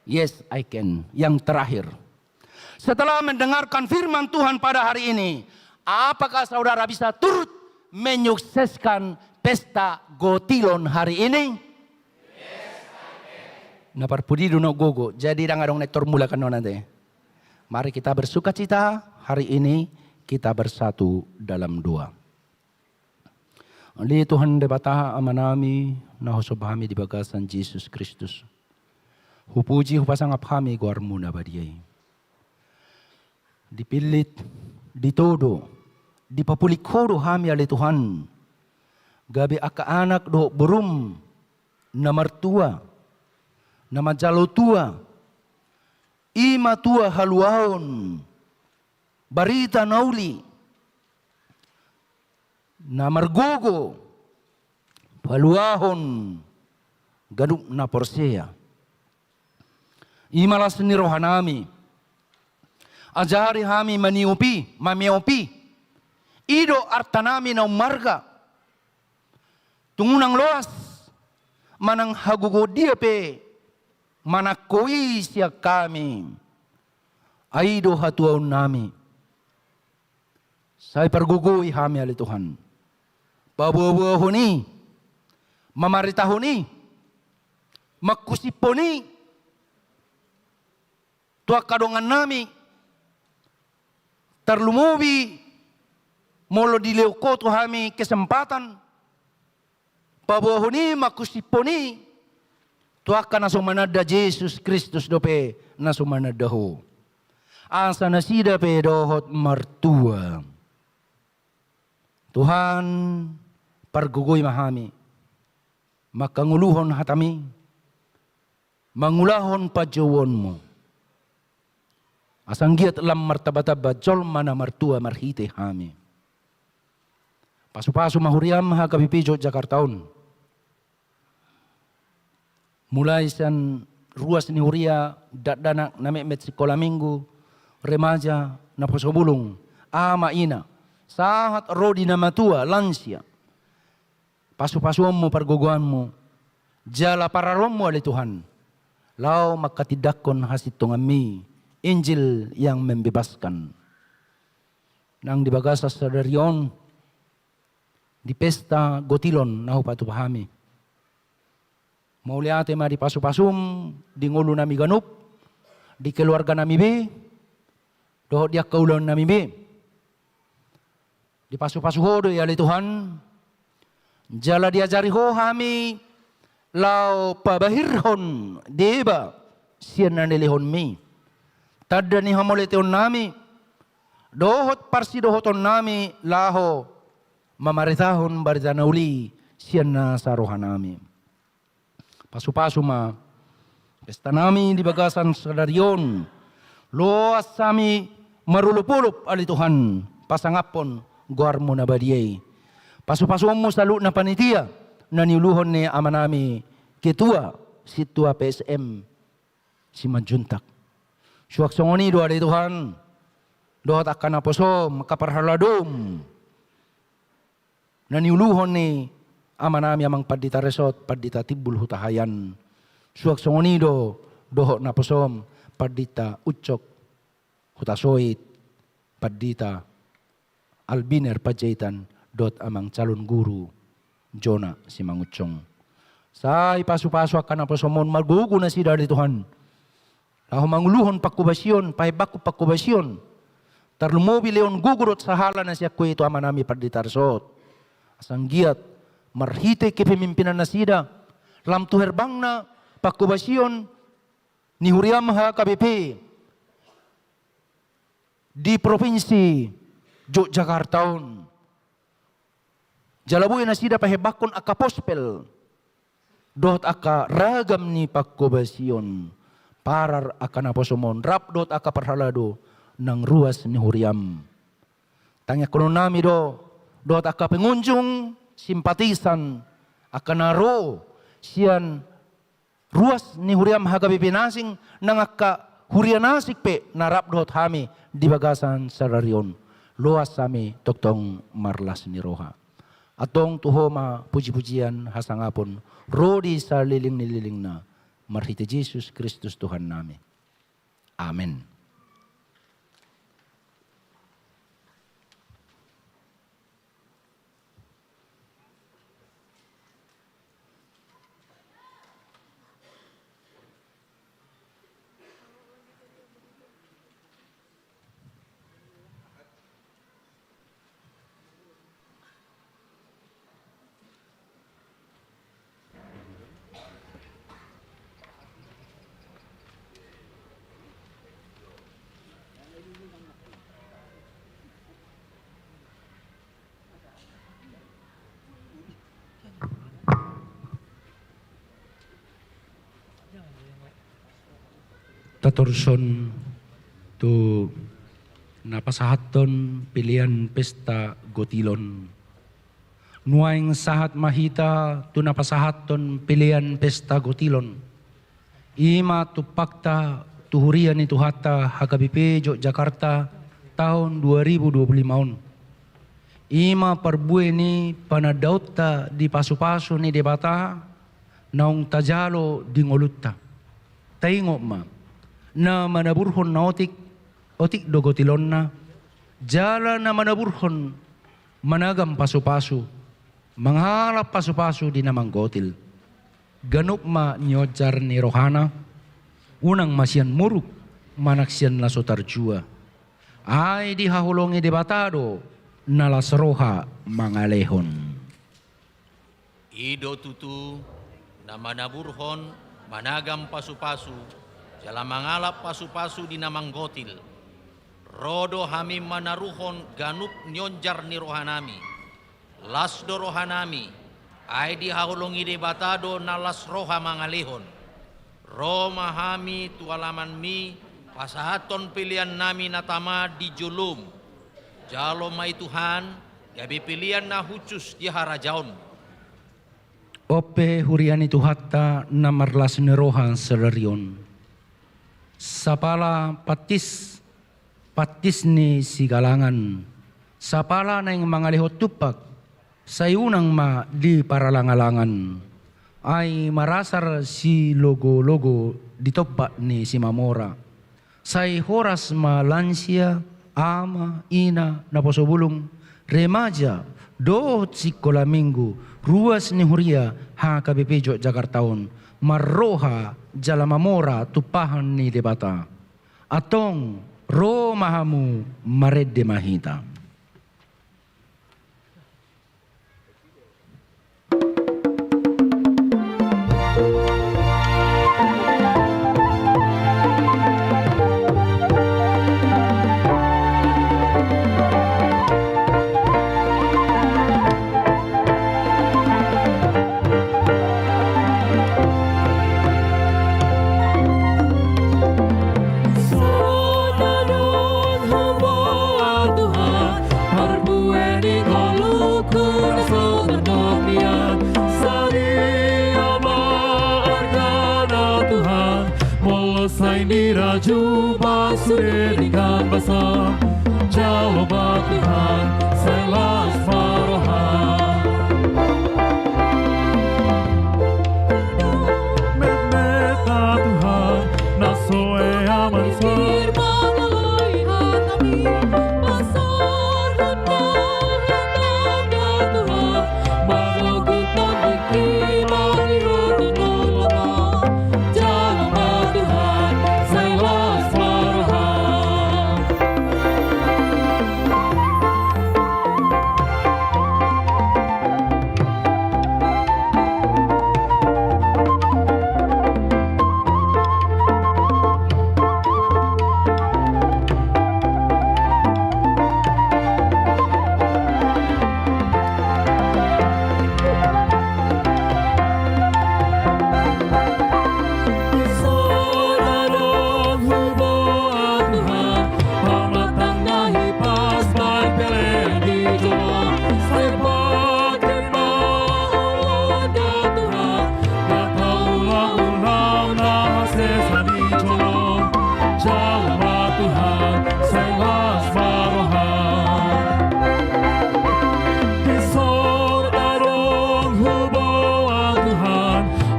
Yes, I can. Yang terakhir, setelah mendengarkan firman Tuhan pada hari ini, apakah saudara bisa turut menyukseskan pesta Gotilon hari ini? Na parpudi do na gogo, jadi ndang adong na tor mulak annon ate. Mari kita bersukacita hari ini, kita bersatu dalam doa. Ale Tuhan Debata Amanami, na husomba hami di bagasan Jesus Kristus, hupuji hupasangap hami goarmu na badia i. Dipillit, ditodo, dipapulik Ho do hami ale Tuhan, gabe angka anak dohot borum na martua, na manjalo tua, i ma tua haluaon barita na uli, na margogo paluahon ganup na porsea. I ma las ni rohanami. Ajari hami maniop i, mameop i. I do artanami na ummarga. Tung unang loas manang hagogoon dia pe manangko i sian hami. Ai i do hatuaonnami. Sai pargogoi hami ale Tuhan. Paboaboahon i, mamaritahon i, mangkusiphon i tu angka dongannami, tarlumobi molo dilehon Ho tu hami kesempatan, paboahon i, mangkusiphon i tu angka na so mananda Jesus Kristus dope na so mananda Ho. Asa nasida pe dohot martua. Tuhan, pargogoi ma hami mangkangoluhon hatami, mangulahon panjouonmu. Asa anggiat lam martambatamba jolma na martua marhite hami. Pasupasu ma huriam H K B P Yogyakarta on. Mulai sian ruas ni huria, dakdanak na metmet sikola minggu, remaja, naposobulung, ama ina, sahat ro di na matua, lansia. Pasupasuonmu, pargogoanmu, jala pararoonmu ale Tuhan, laho mangkatindangkon hasintonganmi, Injil yang membebaskan. Nang di bagasan sadari on, di pesta Gotilon na hupatupa hami. Mauliate ma di pasupasum, di ngolunami ganup, di keluarganami be, dohot di angka ulaonnami be. Dipasupasu Ho do i ale Tuhan, jala diajari Ho hami laho pabahirhon deba sian na nilehonmi. Tanda ni hamauliateonnami, dohot parsidohotonnami laho mamaritahon barita na uli sian nasa rohanami. Pasupasu ma pestanami di bagasan sadari on. Loas hami marolopolop ale Tuhan, pasangaphon goarmu na badia i. Pasupasuonmu saluhutna panitia, na niuluhon ni amanami ketua, sintua P S M Simanjuntak. Suang songon i do ale Tuhan, dohot angka naposom, angka parhaladom na niuluhon ni amanami Amang Pandita Resort, Pandita Timbul Hutahaean. Suang songon i do dohot naposom Pandita Ucok Hutasoit, Pandita Albiner Panjaitan, dohot amang calon guru Jona Simangunsong. Sai pasu-pasu angka naposom on, margogo nasida di Tuhan laho manguluhon pangkobasion, pahebakkon pangkobasion. Tarlumobi lehon gogo dohot sahala na sian Ho i tu amanami Pandita Arsot, asa anggiat marhite kepemimpinan nasida lam tu herbangna pangkobasion ni huriam H K B P di Provinsi Yogyakarta on. Jala boi nasida pahebakkon angka pospel dohot angka ragam ni pangkobasion, parar angka naposom on rap dohot angka parhalado nang ruas ni huriam. Tangiangkononnami do dohot angka pengunjung, simpatisan, angka na ro sian ruas ni huriam H K B P na asing, nang angka huria na asing pe na rap dohot hami di bagasan sadari on. Loas hami tongtong marlas ni roha. Antong tu Ho ma puji-pujian, hasangapon, ro di saleleng ni lelengna, marhite Jesus Kristus Tuhannami. Amen. Tatorus on tu na pasahathon pelean pesta gotilon. Nuaeng sahat ma hita tu na pasahathon pelean pesta gotilon. I ma tumpakta tu huria ni Tuhanta H K B P Yogyakarta taon dua ribu dua puluh lima on. I ma parbue ni panandaonta di pasu-pasu ni Debata naung tajalo di ngolunta. Taingot ma, na manaburhon na otik, otik do gotilonna, jala na manaburhon managam pasu-pasu, mangalap pasu-pasu di na manggotil. Ganup ma nionjar ni rohana, unang ma sian muruk, manang sian na so tarjua. Ai dihaholongi Debata do na las roha mangalehon. I do tutu na manaburhon managam pasu-pasu, jala mangalap pasu-pasu di na manggotil. Ro do hami manaruhon ganup nionjar ni rohanami. Las do rohanami, ai dihaholongi Debata do na las roha mangalehon. Ro ma hami tu alamanmi, pasahathon peleannami na tama di jolom. Jalo ma i Tuhan, gabe pelean na hushus di harajaon. On pe huria ni Tuhanta na marlas ni roha sadari on. Sapala pantis, pantis ni sigalangan. Sapala naeng mangalehon tumpak, sai unang ma diparalang-alangan. Ai marasar silogo-logo di tompak ni Simamora. Sai horas ma lansia, ama, ina, naposo bulung, remaja, dohot sikola minggu, ruas ni huria H K B P Yogyakarta on, marroha jala mamora tumpahan ni Debata. Antong, ro ma hamu, marende ma hita. Molo sai nirajuma sude denggan basa, jalo ma Tuhan, sai las ma roha. Metmet ma Tuhan,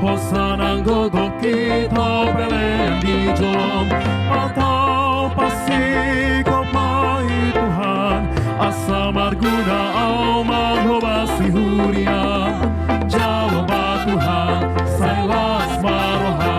Hosa nang gogo hita pelean di jolom. Patau pasikop ma i Tuhan, asa marguna au manghobasi huria. Jalo ma Tuhan, sai las ma roham.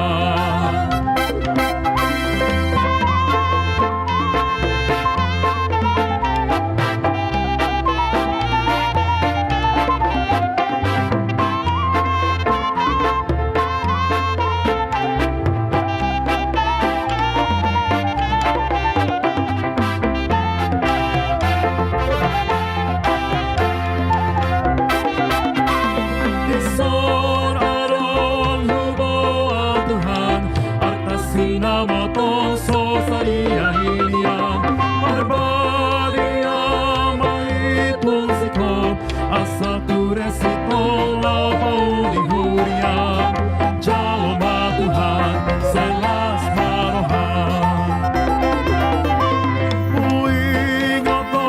Dison adong huboan Tuhan, arta sinamot on so sadia hiliang. Parbadiaan ma i tungsikop, asa ture sitong laho pauli huria. Jalo ma Tuhan, sai las ma roham. Huingot do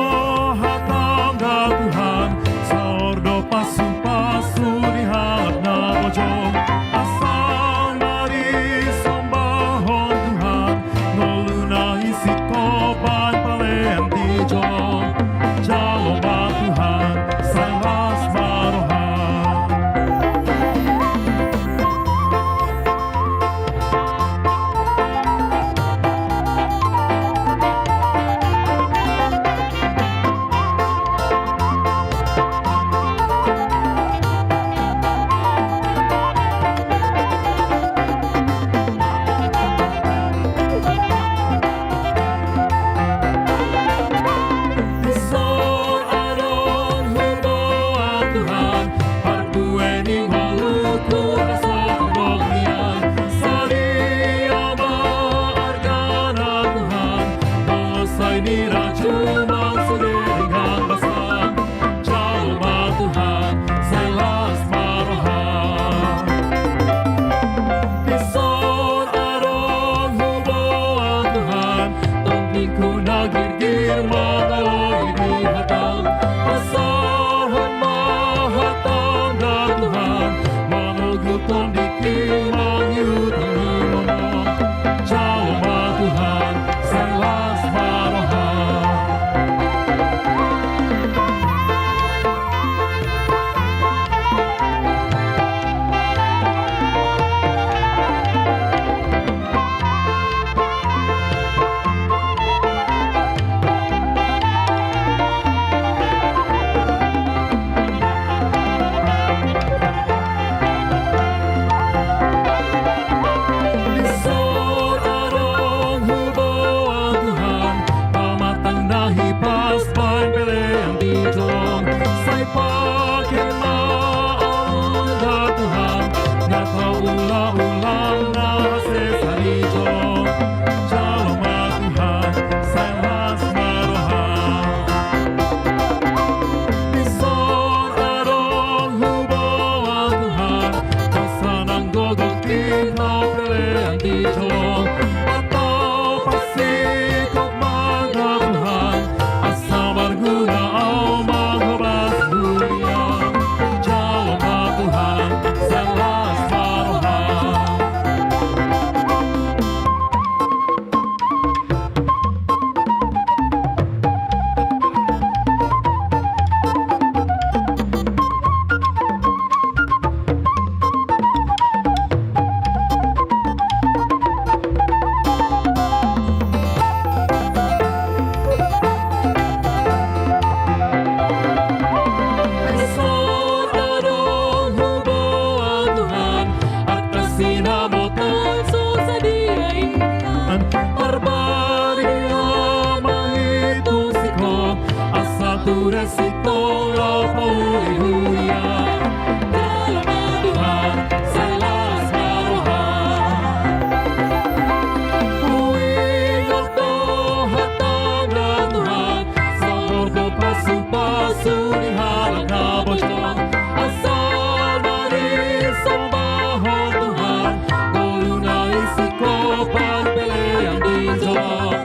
hatam da Tuhan, saor do pasupasu di halak na bojong. Asal ma disombahon Tuhan, ngoluna i sikopan pelean di jolom. Jalo ma Tuhan, sai las ma roham. Dison adong huboan Tuhan, parbue ni ngolungku asa tardok nian. Sadia ma argana Tuhan, molo sai nirajum sude denggan basa. Jalo ma Tuhan, sai las ma roham. Dison adong huboan Tuhan, tondingku na girgir mangaloi di hatam. Pasahat ma hatam da Tuhan, manogu tondingki mangihut halumongon. Jalo ma Tuhan, sai las ma roham. Dison adong huboan Tuhan, pamatang na hipas baen pelean di jolom. Sai pake ma ahu da Tuhan, na taula ulang na hasesa di jolom. Jalo ma Tuhan, sai las ma roham. Dison adong huboan Tuhan, hosa nang gogo hita pelean di jolom. Patau pasikop ma Tuhan, asa marguna au manghobasi huria. Jalo ma Tuhan, sai las ma roham. Dison adong huboan Tuhan, arta sinamot on so sadia hiliang. Parbadiaan ma i tungsikop, asa ture sitong laho pauli huria. Jalo ma Tuhan, sai las ma roham. Huingot do hatam da Tuhan, saor do pasupasu di halak na bojong. Asal ma disombahon Tuhan, ngoluna i sikopan pelean di jolom.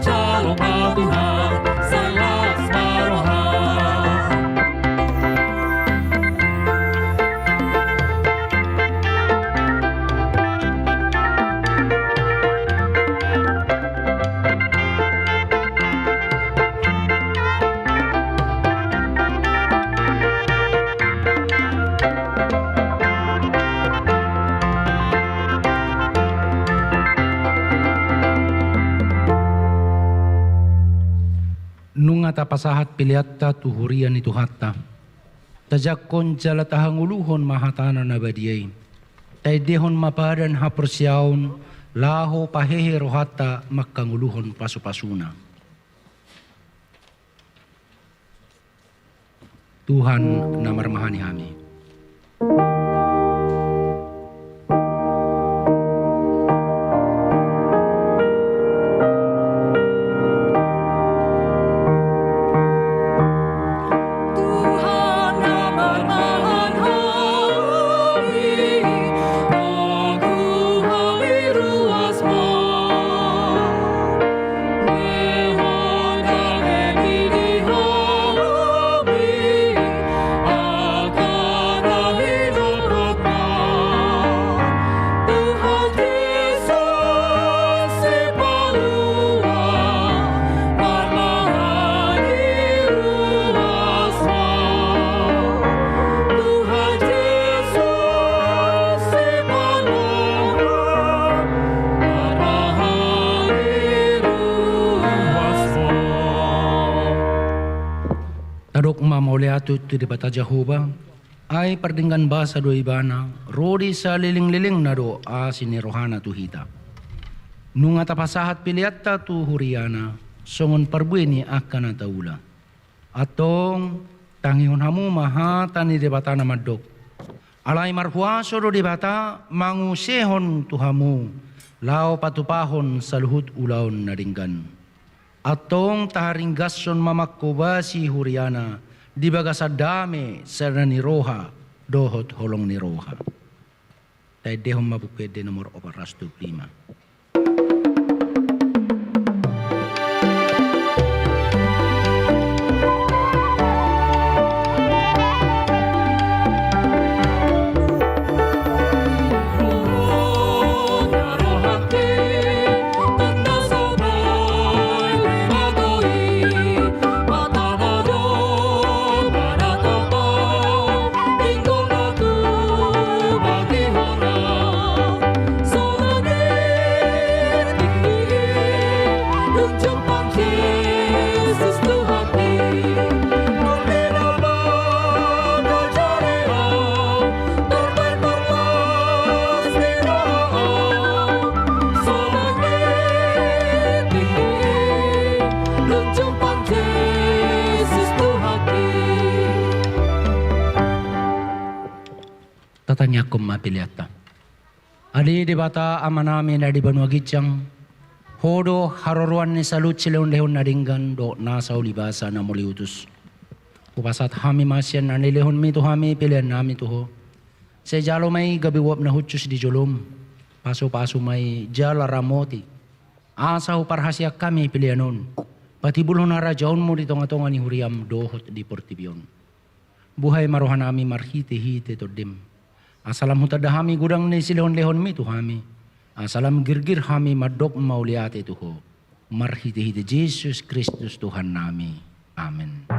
Jalo ma Tuhan, sai las ma roham. Tapasahat peleanta tu huria ni Tuhanta. Tajangkon jala tahangoluhon ma hatana na badia i. Taendehon ma padan haporseaon laho pahehe rohanta mangkangoluhon pasupasuna. Tuhan na marmahani hami. Tadok ma mauliate tu Debata Jahowa, ai pardenggan basa do Ibana, ro di salelenglelengna do asi ni rohana tu hita. Nunga tapasahat peleanta tu huriana, songon parbue ni angka na taula. Antong, tangihon hamu ma hata ni Debata na mandok. Alai marhuaso do Debata mangusehon tu hamu, laho patupahon saluhut ulaon na denggan. Antong taharinggashon ma mangkobasi huriana di bagasan dame sada ni roha dohot holong ni roha. Taendehon ma Buku Ende nomor opat ratus dua puluh lima. Tatangiangkon ma peleanta. Ale Debata Amanami na di banua ginjang, Ho do haroroan ni saluhut silehonlehon na denggan dohot nasa uli basa na mauliutus. Hupasahat hami ma sian na nilehonmi tu hami peleannami tu Ho. Sai jalo ma i gabe uap na hushus di jolom, pasupasu ma i jala ramoti, asa huparhaseang hami pelean on, patibulhon harajaonmu di tongatonga ni huriam dohot di portibi on. Buhai ma rohanami marhitehite Tondim, asa lam hutanda hami godang ni silehonlehonmi tu hami, asa lam girgir hami mandok mauliate tu Ho. Marhitehite Jesus Kristus Tuhannami. Amen.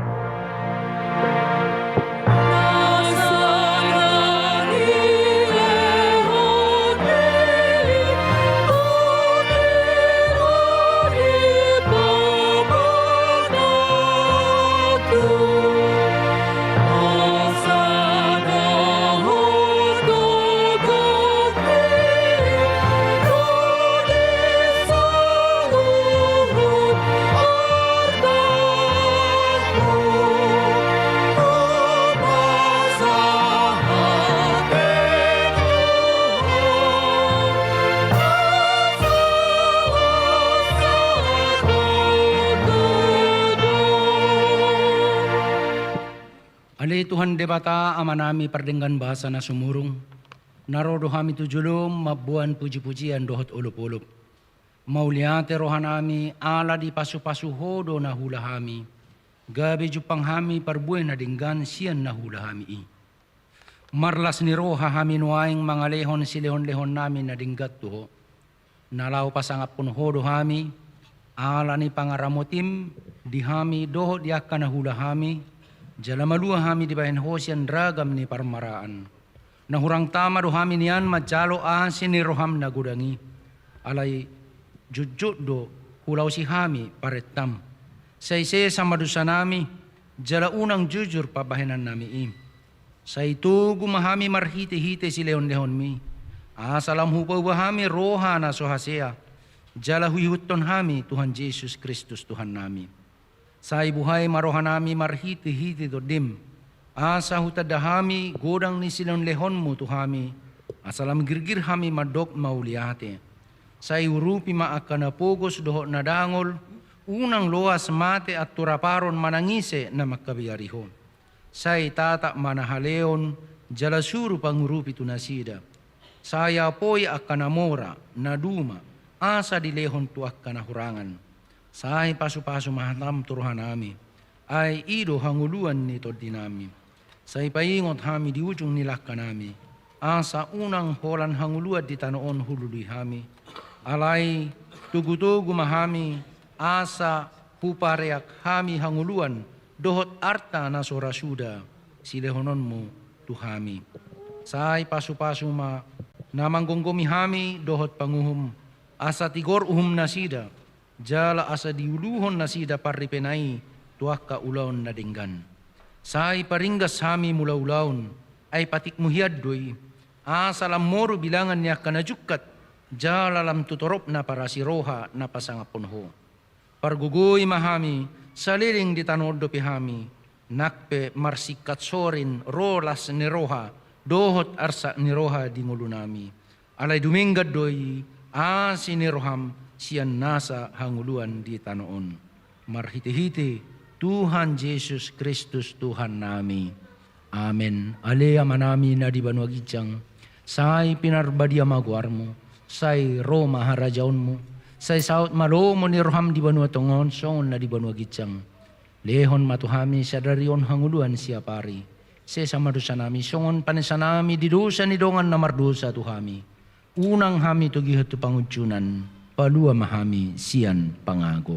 Ale Tuhan Debata Amanami pardenggan basa na sumurung, na ro do hami tu jolom mamboan pujipujian dohot olopolop. Mauliate rohanami ala dipasupasu Ho do na huula hami, gabe jumpang hami parbue na denggan sian na huula hami i. Marlas ni roha hami nuaeng mangalehon silehonlehonnami na denggan tu Ho, na laho pasangaphon Ho do hami, ala ni pangaramotim di hami dohot di angka na huula hami, jala malua hami dibahen Ho sian ragam ni parmaraan. Na hurang tama do hami nian manjalo asi ni roham na godang i, alai jotjot do hulaosi hami parentam. Sai sesa ma dosanami, jala unang jujur pambahenannami i. Sai togu ma hami marhitehite silehonlehonmi, asa lam hupaboa hami roha na so hasea, jala huihuthon hami Tuhan Jesus Kristus Tuhannami. Sai buhai ma rohanami marhitehite Tondim, asa hutanda hami godang ni silehonlehonmu tu hami, asa lam girgir hami mandok mauliate. Sai urupi ma angka na pogos dohot na dangol, unang loas mate anturaparon manang ise na mangkabiari ho. Sai tatap ma na haleon, jala suru pangurupi tu nasida. Sai apoi angka na mora, na duma, asa dilehon tu angka na hurangan. Sai pasupasu ma hatam tu rohanami, ai i do hangoluan ni tondinami. Sai paingot hami di ujung ni langkanami, asa unang holan hangoluan di tano on hulului hami. Alai togutogu ma hami, asa hupareak hami hangoluan dohot arta na so ra suda silehononmu tu hami. Sai pasupasu ma na manggomgomi hami dohot panguhum, asa tigor uhumnasida, jala asa diuluhon nasida parripena i tu angka ulaon na denggan. Sai paringgas hami mula ulaon, ai patikmu hian do i, asa lam moru bilangan ni angka na jungkat, jala lam tu toropna parasi roha na pasangaphon ho. Pargogoi ma hami, saleleng di tano on dope hami, nang pe marsingkat sorin ro las ni roha dohot arsak ni roha di ngolunami. Alai dumenggan do i asi ni roham sian nasa hangoluan di tano on. Marhitehite Tuhan Jesus Kristus Tuhannami. Amen. Ale Amanami na di banua ginjang, sai pinarbadia ma goarmu, sai ro ma harajaonmu, sai saut ma lomo ni roham di banua tonga on songon na di banua ginjang. Lehon ma tu hami sadari on hangoluan siapari. Sesa ma dosanami songon panesanami di dosa ni dongan na mardosa tu hami. Unang hami togihon tu pangunjunan, palua ma hami sian pangago.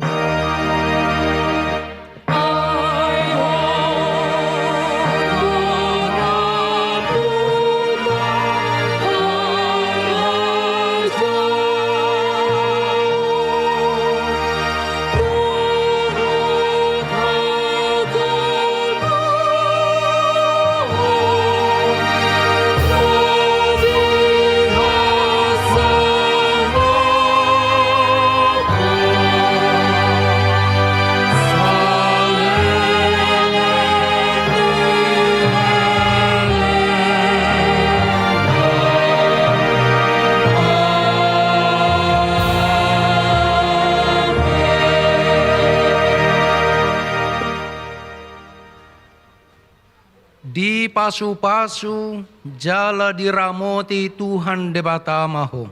Dipasupasu jala diramoti Tuhan Debata ma ho.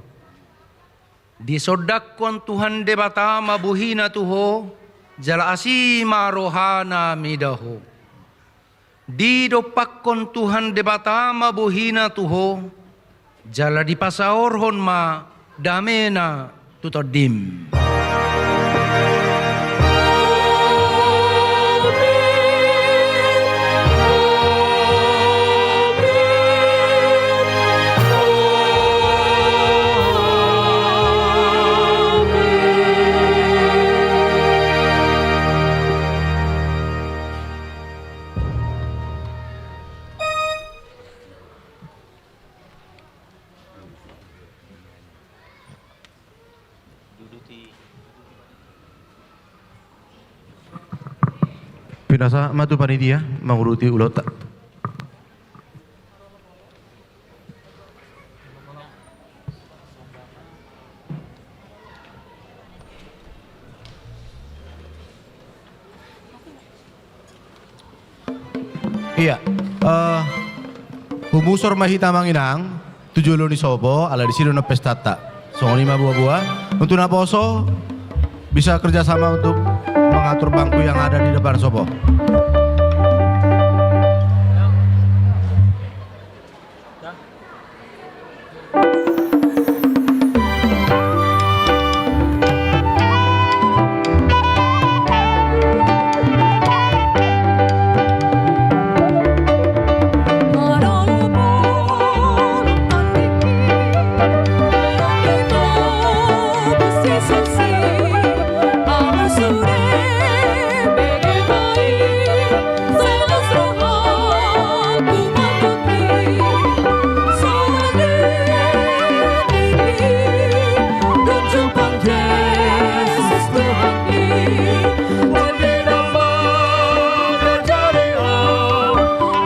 Disondangkon Tuhan Debata ma bohina tu ho, jala asi ma rohana mida ho. Didompakkon Tuhan Debata ma bohina tu ho, jala dipasaorhon ma damena tu tondim. Pinasahat ma tu panitia manguruti ulaonta. Ia, eh, humusor ma hita amang inang tu jolo ni sopo, ala disi do na pestanta. Songon i ma boa-boa. Untuk naposo, bisa kerjasama untuk mengatur bangku yang ada di depan sopo.